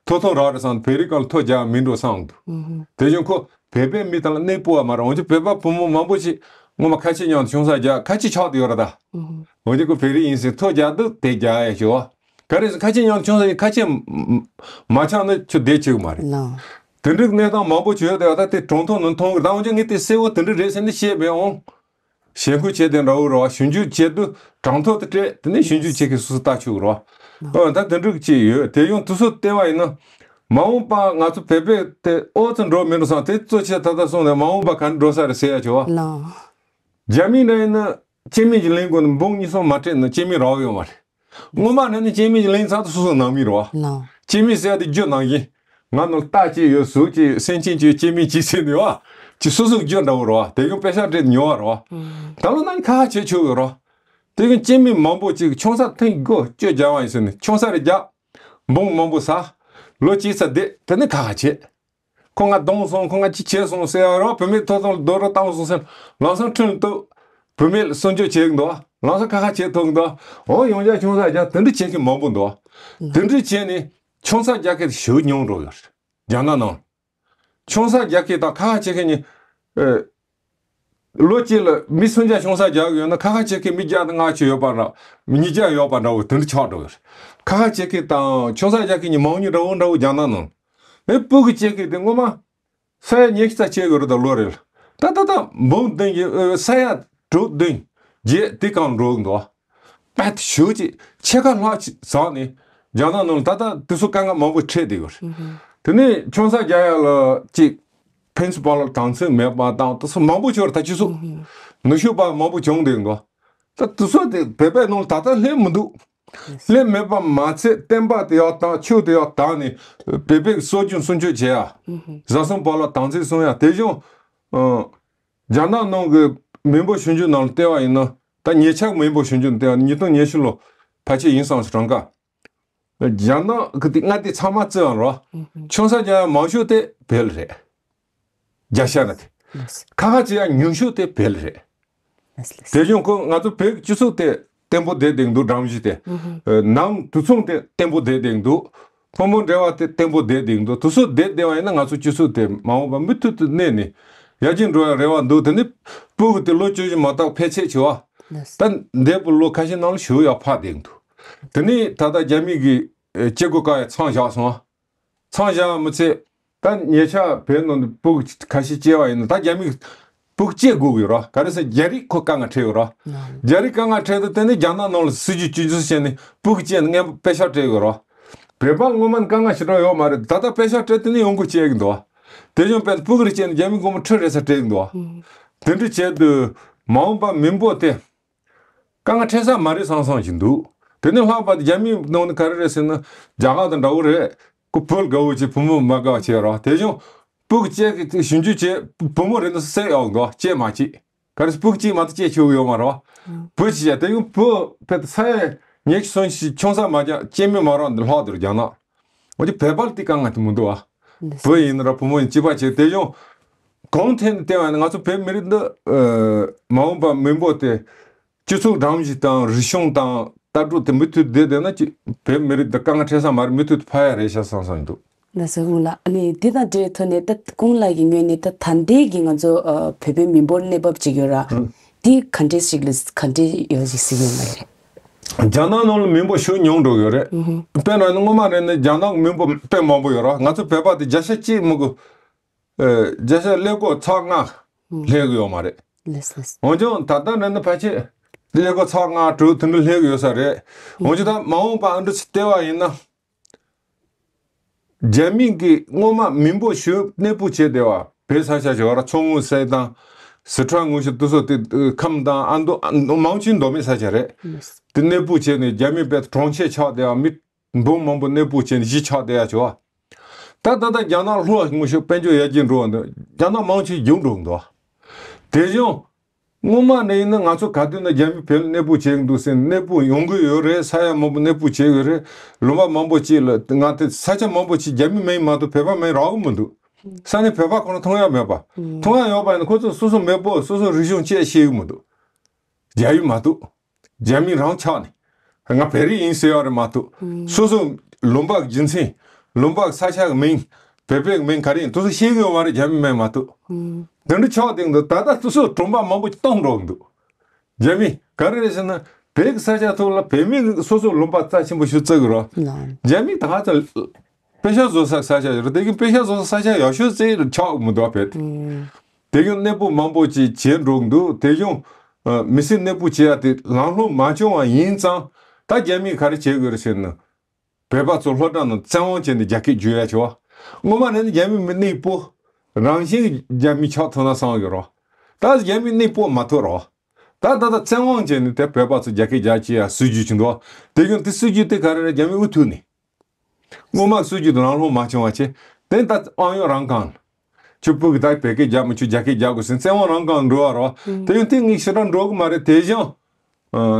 ཐོ་ཐོ་རག་རེད་བསམ། བོད་རིགས་སྒང་ལ་ཐོ་རྒྱག་མི་འགྲོ་བསམ་འདུག། ཨུ་ཧུ། དེ་བཞིན་ཁོ་བོད་པའི་མི་དང་ལ་གནས་སྤོ་བ་མ་རེད། འོན་ཀྱང་བོད་པ་བུ་མོ་མང་པོ་ཞིག་སྔོན་མ་ཁ་ཆེ་མཉམ་དུ་ཆུང་ས་རྒྱག་ཁ་ཆེ་ཆགས་བསྡད་ཡོད་རེད་ད། ཨུ་ཧུ། འོན་ཀྱང་ཁོ་བོད་རིགས་ཡིན་ཟེར་ཐོ་རྒྱག་འདུག། དེ་རྒྱག་ཡ་ཞིག་བ། ག་རེ་ཟེར་ཁ་ཆེ་མཉམ་དུ་ཆུང་ས་ཡིན། ཁ་ཆེ་མ་ཆགས་ན་ཁྱོད་བསྡད་ཆོག་གི་མ་རེད། ལགས། དེ་འདྲའི་གནས་སྟངས་མང་པོ་བྱུང་ཡོད་དེ། ད་དེ་གྲོང་ཐོག་ནང་མཐོང་གི། ད་འོན་ཀྱང་ངས་དེ་གསལ་བོ་དེ་འདྲ་རེད་ཟེར་ནས་བཤད་མེད་འོང་། ཞེན་ཁོག་བྱས་དེ་འདྲ་བོ་རེད་བ། ཞིབ་འཇུག་བྱེད་དུས་གྲངས་ཐོ་དེ་སྤྲད། དེ་ནས་ཞིབ་འཇུག་བྱེད་མཁན་སོ་སོ་ལྟ་ཆོག་གི་རེད་བ། ཨོ་ད་དེ་འདྲ་ཅིག་ཡོད། དེ་ཡང་དེ་ཚོ་བལྟས་པ་ཡིན་ན། མ་འོངས་པ་ང་ཚོ་བོད་པའི་དེ་ཨོ་ཙི་འགྲོ་མི་འགྲོ་བསམ། དེ་གཙོ་ཆེ་ད་ལྟ་སོང་ནས་མ་འོངས་པ་ག་འདྲ་འགྲོ་ས་རེད་ཟེར་ཡ་ཆོག་བ། ལགས། རྒྱ་མི་འདྲ་ཡིན་ན་སྐྱེ་དམན་གྱི་ལེན་དགོས་ན་འབུམ་གཉིས་གསུམ་མ་སྤྲད་ན་སྐྱེ་དམན་རག་ཡོད་མ་རེད། སྔོན་མ་ནས་ནི་སྐྱེ་དམན་གྱི་ལེན་ཚར་དུས་སོ་སོ་ནང་མི་རེད་བ། ལགས། སྐྱེ་དམན་ཟེར་ཡ་དེ་རྒྱུ་ནང་བཞིན། ང་ནང་རྟ་གཅིག་ཡོད། གཟུགས་གཅིག་ཡོད། སེམས་ཅན་གཅིག་ཡོད། སྐྱེ་དམན་གཅིག་ཟེར་ནས་བ། ཅི་སོ་སོ་གི་རྒྱུ་འདྲ་བོ་རེད་བ། དེ་ཡང་པེ་ཤག་སྤྲད་ཉོ་བ་རེད་བ། ཨུམ། ད་ལོ་ན་ནི་ཁ་ཁ་བྱེད་ཆོག་གི་རེད་བ། དེ་ཡང་སྐྱེ་དམན་མང་པོ་ཅིག་ཆུང་ས་ཐེངས་དགུ་བཅུ་རྒྱག་པ་ཡིན་ཟེར་ནས་ཆུང་ས་རེ་རྒྱག། འབུམ་མང་པོ་ཟ། ལོ་གཅིག་ཙམ་བསྡད། དེ་ནས་ཁ་ཁ་བྱེད། ཁོ་ང་བརྡུངས་སོང་། ཁོ་ང་ཅི་བྱས་སོང་ཟེར་ཡ་རོགས། བུད་མེད་ཐོག་ཐོག་ལ་རྡོག་རོགས་བཏང་སོང་ཟེར། ལམ་སང་ཁྲིམས་ལ་གཏུག། བུད་མེད་ལ་སྲུང་སྐྱོབ་བྱེད་ཀྱི་འདུག། ལམ་སང་ཁ་ཁ་བྱེད་ཐུབ་ཀྱི་འདུག། འོ་ཡང་བསྐྱར་ཆུང་ས་རྒྱག། དེ་འདྲ་བྱེད་མཁན་མང་པོ་འདུག། དེ་འདྲ་བྱས་ནས་ཆུང་ས་རྒྱག་མཁན་ཞེ་པོ་ཉུང་འགྲོ་ཡོད་རེད། རྒྱ་ནག་ནང་ཆུང་ས་རྒྱག་མཁན་དང་ཁ་ཁ་བྱེད་མཁན་གཉིས། ཨེ། ལོ་གཅིག་ལ་མི་སུམ་བརྒྱ་ཆུང་ས་རྒྱག་གི་ཡོད་ན། ཁ་ཁ་བྱེད་མཁན་མི་བརྒྱ་དང་ལྔ་བཅུ་ཡོད་པ་འདྲ། མི་ཉིས་བརྒྱ་ཡོད་པ་འདྲ་བོ་དེ་འདྲ་ཆགས་འགྲོ་གི་རེད། ཁ་ཁ་བྱེད་མཁན་དང་ཆུང་ས་རྒྱག་མཁན་གཉིས་མང་ཉུང་འདྲ་བོ་འདྲ་བོ་རྒྱ་ནག་ནང་། ཨེ། སྤུ་གུ་སྐྱེ་མཁན་དེ་སྔོན་མ་ས་ཡ་ཉི་ཤུ་ཙམ་སྐྱེ་གི་རེད་ད། ལོ་རེ་ལ་ད་ད་ད་འབུམ་བདུན་གྱི། ཨེ། ས་ཡ་དྲུག་བདུན་བརྒྱད་དེ་སྒང་འགྲོ་གི་འདུག། པད་ཞུ་ཅིག་ཕྱེད་ཀ་ལྷག་ཅིག་ཟག་ནས་རྒྱ་ནག་ནང་ལ་ད་ལྟ་དེ་ཚོ་དཀའ་ངལ་མང་པོ་འཕྲད་བསྡད་ཡོད་རེད། ཨུ་ཧུ། དེ་ནས་ཆུང་ས་རྒྱག་ཡ་ལ་ཅིག་ཕན་ཚུན་བར་ལ་དྲང་བརྩོན་མེད་པ་དང་དེ་ཚོ་མང་པོ་ཡོད་རེད། ད་སྤྱི་ཚོགས། ཨུ་ཧུ། ནུས་ཤུགས་པ་མང་པོ་བྱུང་བསྡད་འདུག། ད་དེ་ཚོ་དེ་བོད་པའི་ནང་ལ་ད་ལྟ་སླེབས་མི་འདུག། སླེབས་མེད་པ་མ་ཚད་བསྟན་པ་དེ་ཡག་དང་ཆོས་དེ་ཡག་དང་ནས་བོད་པའི་སྲོལ་རྒྱུན་སྲུང་སྐྱོབ་བྱེད་ཡ། ཨུ་ཧུ། བཟའ་ཚང་བར་ལ་དྲང་བརྩོན་སྲུང་ཡ། དེ་བཞིན། ཨ། རྒྱ་ནག་ནང་གི་མི་འབོར་ཞིབ་འཇུག་ནང་ལ་བལྟས་པ་ཡིན་ན། ད་ཉེ་ཆར་མི་འབོར་ཞིབ་འཇུག་ནང་བལྟས་པ་ཉིས་སྟོང་ཉི་ཤུ་ལོ་ཕལ་ཆེར་ཡིན་བསམ་སོང་། གྲངས་ཀ་རྒྱ་ནག་གི་དེ་མངའ་སྡེ་ཚང་མ་བརྩི་བ་རོ། ཨུ་ཧུ། ཆུང་ས་རྒྱག་ཡ་མང་ཤོས་དེ་བོད་ལ་རེད། བརྒྱ་ཆ་ལ་དེ། ལགས་སོ། ཁ་ཁ་བྱེད་ཡ་ཉུང་ཤོས་དེ་བོད་ལ་རེད། ལགས་སོ། དེ་བཞིན་ཁོ་ང་ཚོ་བོད་ཀྱི་སྤྱི་ཚོགས་དེ་བརྟན་པོ་བསྡད་བསྡད་འདུག། འགྲམ་གཞི་དེ། ཨུ་ཧུ། ཨ། ནང་དུད་ཚང་དེ་བརྟན་པོ་བསྡད་བསྡད་འདུག། ཕོ་མོ་འབྲེལ་བ་དེ་བརྟན་པོ་བསྡད་བསྡད་འདུག། དེ་ཚོ་བསྡད་བསྡད་པ་ཡིན་ན་ང་ཚོ་སྤྱི་ཚོགས་དེ་མ་འོངས་པ་མུ་མཐུད་དུ་གནས་ནས་ཡར་རྒྱས་འགྲོ་ཡ་རེ་བ་འདུག། དེ་ནི་སྤུ་གུ་དེ་ལོ་བཅུ་བཞི་མ་གཏོགས་ཕལ་ཆེར་བྱེད་པ། ལགས་སོ། ད་འདས་པའི་ལོ་ཁ་ཤས་ནང་ལ་ཞེ་པོ་ཡག་ཕར་བསྡད་འདུག། དེ་ནས་ད་ལྟ་རྒྱ་མི་གིས་སྐྱེ་སྒོ་བཀག་ཡ་མཚམས་བཞག་སོང་། མཚམས་བཞག་མི་ཚད། ད་ཉེ་ཆར་བོད་ནང་དུ་སྤུ་གུ་ཁ་ཤས་སྐྱེས་པ་ཡིན་ན་ད་རྒྱ་མིས་སྤུ་གུ་སྐྱེ་དགོས་ཀྱི་ཡོད་རེད། ག་རེ་ཟེར་རྒྱ་རིགས་ཁོ་དཀའ་ངལ་འཕྲད་ཡོད་རེད། ནང་རྒྱ་རིགས་དཀའ་ངལ་འཕྲད་དུས་དེ་ནས་རྒྱ་ནག་ནང་ལ་སྲིད་ཇུས་བཅོས་བསྒྱུར་བྱས་ནས་སྤུ་གུ་སྐྱེས་ནས་སྔོན་པོ་པེ་ཤག་སྤྲད་ཡོད་རེད། བོད་པ་སྔོན་མ་ནས་དཀའ་ངལ་ཞེ་དྲག་ཡོད་མ་རེད། ད་ལྟ་པེ་ཤག་སྤྲད་དེ་ནས་ཡོང་སྒོ་སྐྱེ་གི་འདུག། དེ་བཞིན་བོད་སྤུ་གུ་རེ་སྐྱེས་ནས་རྒྱ་མི་སྒོར་མོ་ཁྲི་རེ་ཙམ་སྤྲད་གི་འདུག། ཨུ། དེ་འདྲ་བྱས་དུས་མ་འོངས་པ་མི་འབོར་དེ། དཀའ་ངལ་འཕྲད་ས་མ་རེད་བསམ་བསམ་ཞིག་འདུག། དེ་ནས་ལྷག་པར་དུ་རྒྱ་མིའི་ནང་ནས་ག་རེ་རེད་ཟེར་ན། རྒྱ་གར་དང་འདྲ་བོ་རེད། ཁོ་བུ་ལ་དགའ་བོ་བྱེད། བུ་མོ་མ་དགའ་བ་བྱེད་རོགས། དེ་བཞིན་སྤུ་གུ་སྐྱེ་གི་ཞིབ་འཇུག་བྱེད། བུ་མོ་རེད་ན་བསད་ཡོང་གི་འདུག། སྐྱེས་མ་སྐྱེས། ག་རེ་སྤུ་གུ་གཅིག་མ་གཏོགས་སྐྱེ་ཆོག་གི་ཡོད་མ་རེད། ཨང་། བུ་གཅིག་ཡ། དེ་བཞིན་བུ་ཕེབས་ས་ཡ་ཉི་ཤུ་སུམ་ཅུ་ཆུང་ས་མ་རྒྱག་སྐྱེ་དམན་མ་རག་འདི་ལྷག་འདུག་རྒྱ་ནག། འོ་དེ་བོད་པ་ལ་དེ་དཀའ་ངལ་དེ་མི་འདུག་ཨ། ལགས་སོ། བུ་ཡིན་ན་ར་བུ་མོ་ཡིན་གཅིག་པ་བྱེད། དེ་བཞིན་གང་ཐད་ནས་བལྟས་པ་ཡིན་ན་ང་ཚོ་བོད་མི་རིགས་འདི། ཨ། མ་འོངས་པ་མི་འབོར་དེ་སྤྱི་ཚོགས་སྒྲོམ་གཞི་དང་རིག་གཞུང་དང་ལྟ་གྲུབ་དེ་མུ་མཐུད་བསྡད་བསྡད་ན་ཅི་བོད་མི་རིགས་འདི་དཀའ་ངལ་འཕྲད་ས་མ་རེད། མུ་མཐུད་དུ་འཕར་ཡ་རེད་ཤག་བསམ་བསམ་འདུག། ལགས་སོ། ཀུན་ལགས། ཨ་ནི་དེ་དང་འབྲེལ་ཐོག་ནས་ད་ཀུན་ལགས་ཀྱི་ངོས་ནས་ད་ད་ལྟའི་གི་ང་ཚོ་ཨ་བོད་པའི་མི་འབོར་གནས་བབ་ཅིག་ཡོད་ར། ཨང་། དེ་ག་འདྲས་ཞིག་ལ་ག་འདྲས་ཡོད་ཅིག་གཟིགས་ཡོད་མ་རེད། རྒྱ་ནག་ནང་ལ་མི་འབོར་ཤུགས་ཉུང་འགྲོ་ཡོད་རེད། ཨུ་ཧུ། དཔེར་ན་སྔོན་མ་རེད་ན་རྒྱ་ནག་གི་མི་འབོར་དཔེ་མང་པོ་ཡོད་ར། ང་ཚོ་བོད་པ་དེ་བརྒྱ་ཆ་གཅིག་མི་དགོས། ཨེ། བརྒྱ་ཆ་ཀླད་ཀོར་ཚེག་ལྔ་ལྷག་གི་ཡོད་མ་རེད། ལགས་སོ། འོན་ཀྱང་ད་ལྟ་འདྲ་ན་ཕལ་ཆེར་ཀླད་ཀོར་ཚེག་ལྔ་དྲུག་དེ་འདྲ་ལྷག་གི་ཡོད་ས་རེད། འོན་ཀྱང་ད་མ་འོངས་པ་ཨ་འདྲ་ཞིག་བལྟས་པ་ཡིན་ན། རྒྱ་མི་གིས་སྔོན་མ་མི་འབོར་ཞུ་གནས་སྤོ་བྱས་བསྡད་པ་བོད་ས་ཆ་ཞིག་བར་མཚོ་སྔོན་ཟེར་དང་། སི་ཁྲོན་ངོས་ཞིག་དེ་ཚོ་དེ་ཁམས་དང་ཨ་མདོ་མང་ཆེ་མདོ་སྨད་ས་ཆ་རེད། དེ་གནས་སྤོ་བྱས་ནས་རྒྱ་མི་དཔེ་གྲོང་ཁྱེར་ཆགས་བསྡད་པ། མི་འབུམ་མང་པོ་གནས་སྤོ་བྱས་ནས་གཞིས་ཆགས་བསྡད་ཡ་བྱུང་བ། ད་ད་ལྟ་རྒྱ་ནག་ལྷོ་ངོས་ཤོད་དཔལ་འབྱོར་ཡར་རྒྱས་འགྲོ་བ་འདི་རྒྱ་ནག་མང་ཆེ་རྒྱུག་འགྲོ་གི་འདུག། དེ་བཞིན་ སྔོན་མ་ནས་ཡིན་ན་ང་ཚོ་ག་དུས་ན་རྒྱ་མི་བོད་ལ་གནས་སྤོ་བྱེད་ཀྱི་འདུག་ཟེར་ནས། གནས་སྤོ་ཡོང་གི་ཡོད་རེད། ས་ཡ་མང་པོ་གནས་སྤོ་བྱེད་ཡོད་རེད། ལུང་པ་མང་པོ་ཅིག་ལ་ང་དེ་ས་ཆ་མང་པོ་ཅིག་རྒྱ་མི་མིང་མ་གཏོགས་བོད་པ་མིང་རག་གི་མི་འདུག། ས་གནས་བོད་པ་ཁོ་ན་མཐོང་ཡ་མེད་པ། མཐོང་ཡ་ཡོད་པ་ཡིན་ན་ཁོ་ཚོ་སོ་སོ་མེས་པོ་སོ་སོ་རིག་གཞུང་བཅས་ཤེས་ཀྱི་མི་འདུག། རྒྱ་ཡིག་མ་གཏོགས། རྒྱ་མི་རང་ཆགས་ནས། ང་བོད་རིགས་ཡིན་ཟེར་བ་རེད་མ་གཏོགས། སོ་སོ་ལུང་པ་གི་རྒྱུ་མཚན། ལུང་པ་གི་ས་ཆ་གི་མིང་། བོད་པའི་མིང་ག་རེ་ཡིན་དེ་ཚོ་ཤེས་ཀྱི་ཡོད་མ་རེད། རྒྱ་མི་མིང་མ་གཏོགས། དེ་འདྲ་ཆགས་བསྡད་འདུག། ད་ལྟ་དེ་ཚོ་གྲོང་པ་མང་པོ་ཞིག་སྟོངས་འགྲོ་གི་འདུག། རྒྱ་མི་ག་རེ་རེད་ཟེར་ན། བོད་ཀྱི་ས་ཆ་ཐོག་ལ་བོད་མི་སོ་སོ་ལུང་པ་རྩ་ཆེན་པོ་ཞིག་བརྩི་གི་རེད། རྒྱ་མི་ད་ག་ཚོད་པེ་ཤག་བཟོ་ས་ས་ཆ་ཡོད་རེད། དེ་གི་པེ་ཤག་བཟོ་ས་ས་ཆ་ཡག་ཤོས་ཙེ་ཆགས་མི་འདུག་བོད་དེ། དེ་གི་གནས་སྤོ་མང་པོ་ཅིག་བྱས་འགྲོ་གི་འདུག། དེ་གཞུང་མི་སེར་གནས་སྤོ་བྱེད་ཡ་དེ་ལམ་ལྷོང་མ་བྱུང་བ་ཡིན་ཙང་། ད་རྒྱ་མིས་ག་རེ་བྱེད་དགོས་རེད་ཟེར་ན། བོད་པ་ཚོ་སློབ་གྲྭ་ནང་བཙན་དབང་བྱས་ནས་རྒྱ་སྐད་བརྗོད་ཡ་བྱེད་བ། སྔོན་མ་ནས་ནི་རྒྱ་མི་མི་གནས་སྤོ། རང་བཞིན་གྱི་རྒྱ་མི་ཆགས་ཐུབ་ན་བསམ་གི་རོ། ད་རྒྱ་མི་གནས་སྤོ་མ་ཐུབ་རོ། ད་ད་ལྟ་བཙན་དབང་བྱས་ནས་དེ་བོད་པ་ཚོ་རྒྱ་སྐད་རྒྱག་བྱེད་ཡ་སྲིད་ཇུས་ཅིག་འདུག། དེ་གཞུང་དེ་སྲིད་ཇུས་དེ་ག་རེ་རེད། རྒྱ་མི་འུ་ཐུག་ནས། སྔོན་མ་སྲིད་ཇུས་དེ་ལམ་ལྷོང་མ་བྱུང་བ་བྱས། དེ་ད་ཨང་ཡོད་རང་གང་། ཁྱོད་ཕྲུ་གུ་ད་བོད་སྐད་རྒྱག་མི་ཆོག། རྒྱ་སྐད་རྒྱག་དགོས་ཟེར་བཙན་དབང་རང་གང་འགྲོ་བ་རོ། དེ་ཡང་དེ་ངས་ཞེ་དྲག་འགྲོ་གི་མ་རེད། དེ་བཞིན་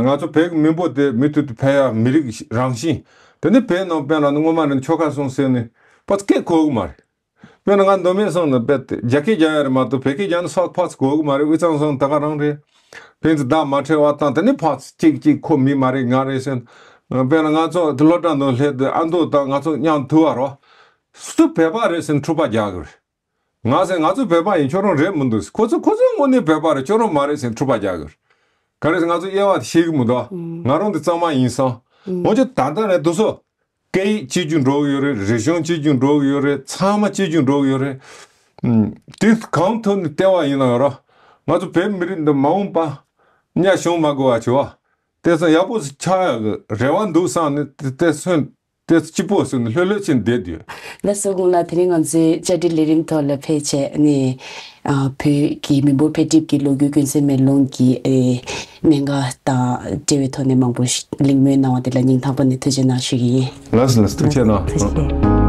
ང་ཚོ་བོད་ཀྱི་མི་འབོར་དེ་མུ་མཐུད་དུ་འཕེལ་ཡ། མི་རིགས་རང་བཞིན། དེ་ནི་བོད་ནང་དཔེར་ན་སྔོན་མ་ནས་ཆོལ་ཁ་གསུམ་ཟེར་ནས་ཕར་སྐད་གོ་གི་མ་རེད། དཔེར་ན་ང་མདོ་སྨད་སོང་ན་རྦད་དེ་རྒྱ་སྐད་རྒྱག་ཡ་རེད་མ་གཏོགས་བོད་སྐད་རྒྱག་ན་ཕར་ཕར་ཚུར་གོ་གི་མ་རེད། དབུས་གཙང་སོང་ན་ད་ག་རང་རེད། ཕན་ཚུན་བརྡ་མ་འཕྲོད་པ་དང་། དེ་ནི་ཕར་ཚུར་གཅིག་གཅིག་ཁོ་མི་མ་རེད་ང་རེད་ཟེར། དཔེར་ན་ང་ཚོ་དེ་སློབ་གྲྭ་ནང་སླེབས་དུས་ཨ་མདོ་དང་ང་ཚོ་མཉམ་ཐུག་པ་རོ། སུ་བོད་པ་རེད་ཟེར་ནས་འཁྲུག་པ་རྒྱག་གི་རེད། ང་ཟེར་ང་ཚོ་བོད་པ་ཡིན། ཁྱོད་རང་རེད་མི་འདུག། ཁོ་ཚོ་ཁོ་ཚོའི་དངོས་གནས་བོད་པ་རེད། ཁྱོད་རང་མ་རེད་ཟེར་ནས་འཁྲུག་པ་རྒྱག་གི་རེད། ག་རེ་ཟེར་ང་ཚོ་དབྱེ་བ་དེ་ཤེས་གི་མི་འདུག། ང་རང་དེ་གཙང་མ་ཡིན་སང་། འོན་ཀྱང་ད་ལྟ་ནས་དེ་ཚོ་སྐད་ཡིག་གཅིག་གྱུར་འགྲོ་གི་ཡོད་རེད། རིག་གཞུང་གཅིག་གྱུར་འགྲོ་གི་ཡོད་རེད། ཚང་མ་གཅིག་གྱུར་འགྲོ་གི་ཡོད་རེད། ཨུམ། དེ་གང་ཐུབ་ནས་བལྟས་པ་ཡིན་ན་ཡང་ར། ང་ཚོ་བོད་མི་རིགས་འདི་མ་འོངས་པ་གཉའ་ཤོང་མ་དགོས་པ་བྱེད་པ། དེ་ཚོ་ཡག་པོ་ཞིག་ཆགས་ཡག་གི་རེ་བ་འདུག་བསམ་ནས་དེ་དེ་སོན་དེ་སྐྱིད་པོ་བཟོས་ནས་ལྷོད་ལྷོད་བྱས་ནས་བསྡད་ཡོད། ལགས་སོ། གོང་ལ་དེ་རིང་ང་ཚོའི་བཅར་འདྲི་ལས་རིམ་ཐོག་ལ་ཕེབས་བྱས་ནས། ཨ། བོད་ཀྱི་མི་འབོར་འཕེལ་འགྲིབ་ཀྱི་ལོ་རྒྱུས་ཀུན་གསལ་མེ་ལོང་གི་ཨེ་གནད་འགག་དང་འབྲེལ་བའི་ཐོག་ནས་མང་པོ་ཞིག་གླེང་མོལ་གནང་བ་དེ་ལ་སྙིང་ཐག་པ་ནས་ཐུགས་རྗེ་གནང་ཞུ་གི་ཡིན། ལགས་སོ་ལགས་སོ། ཐུགས་རྗེ་གནང་། ཐུགས་རྗེ་ཆེ།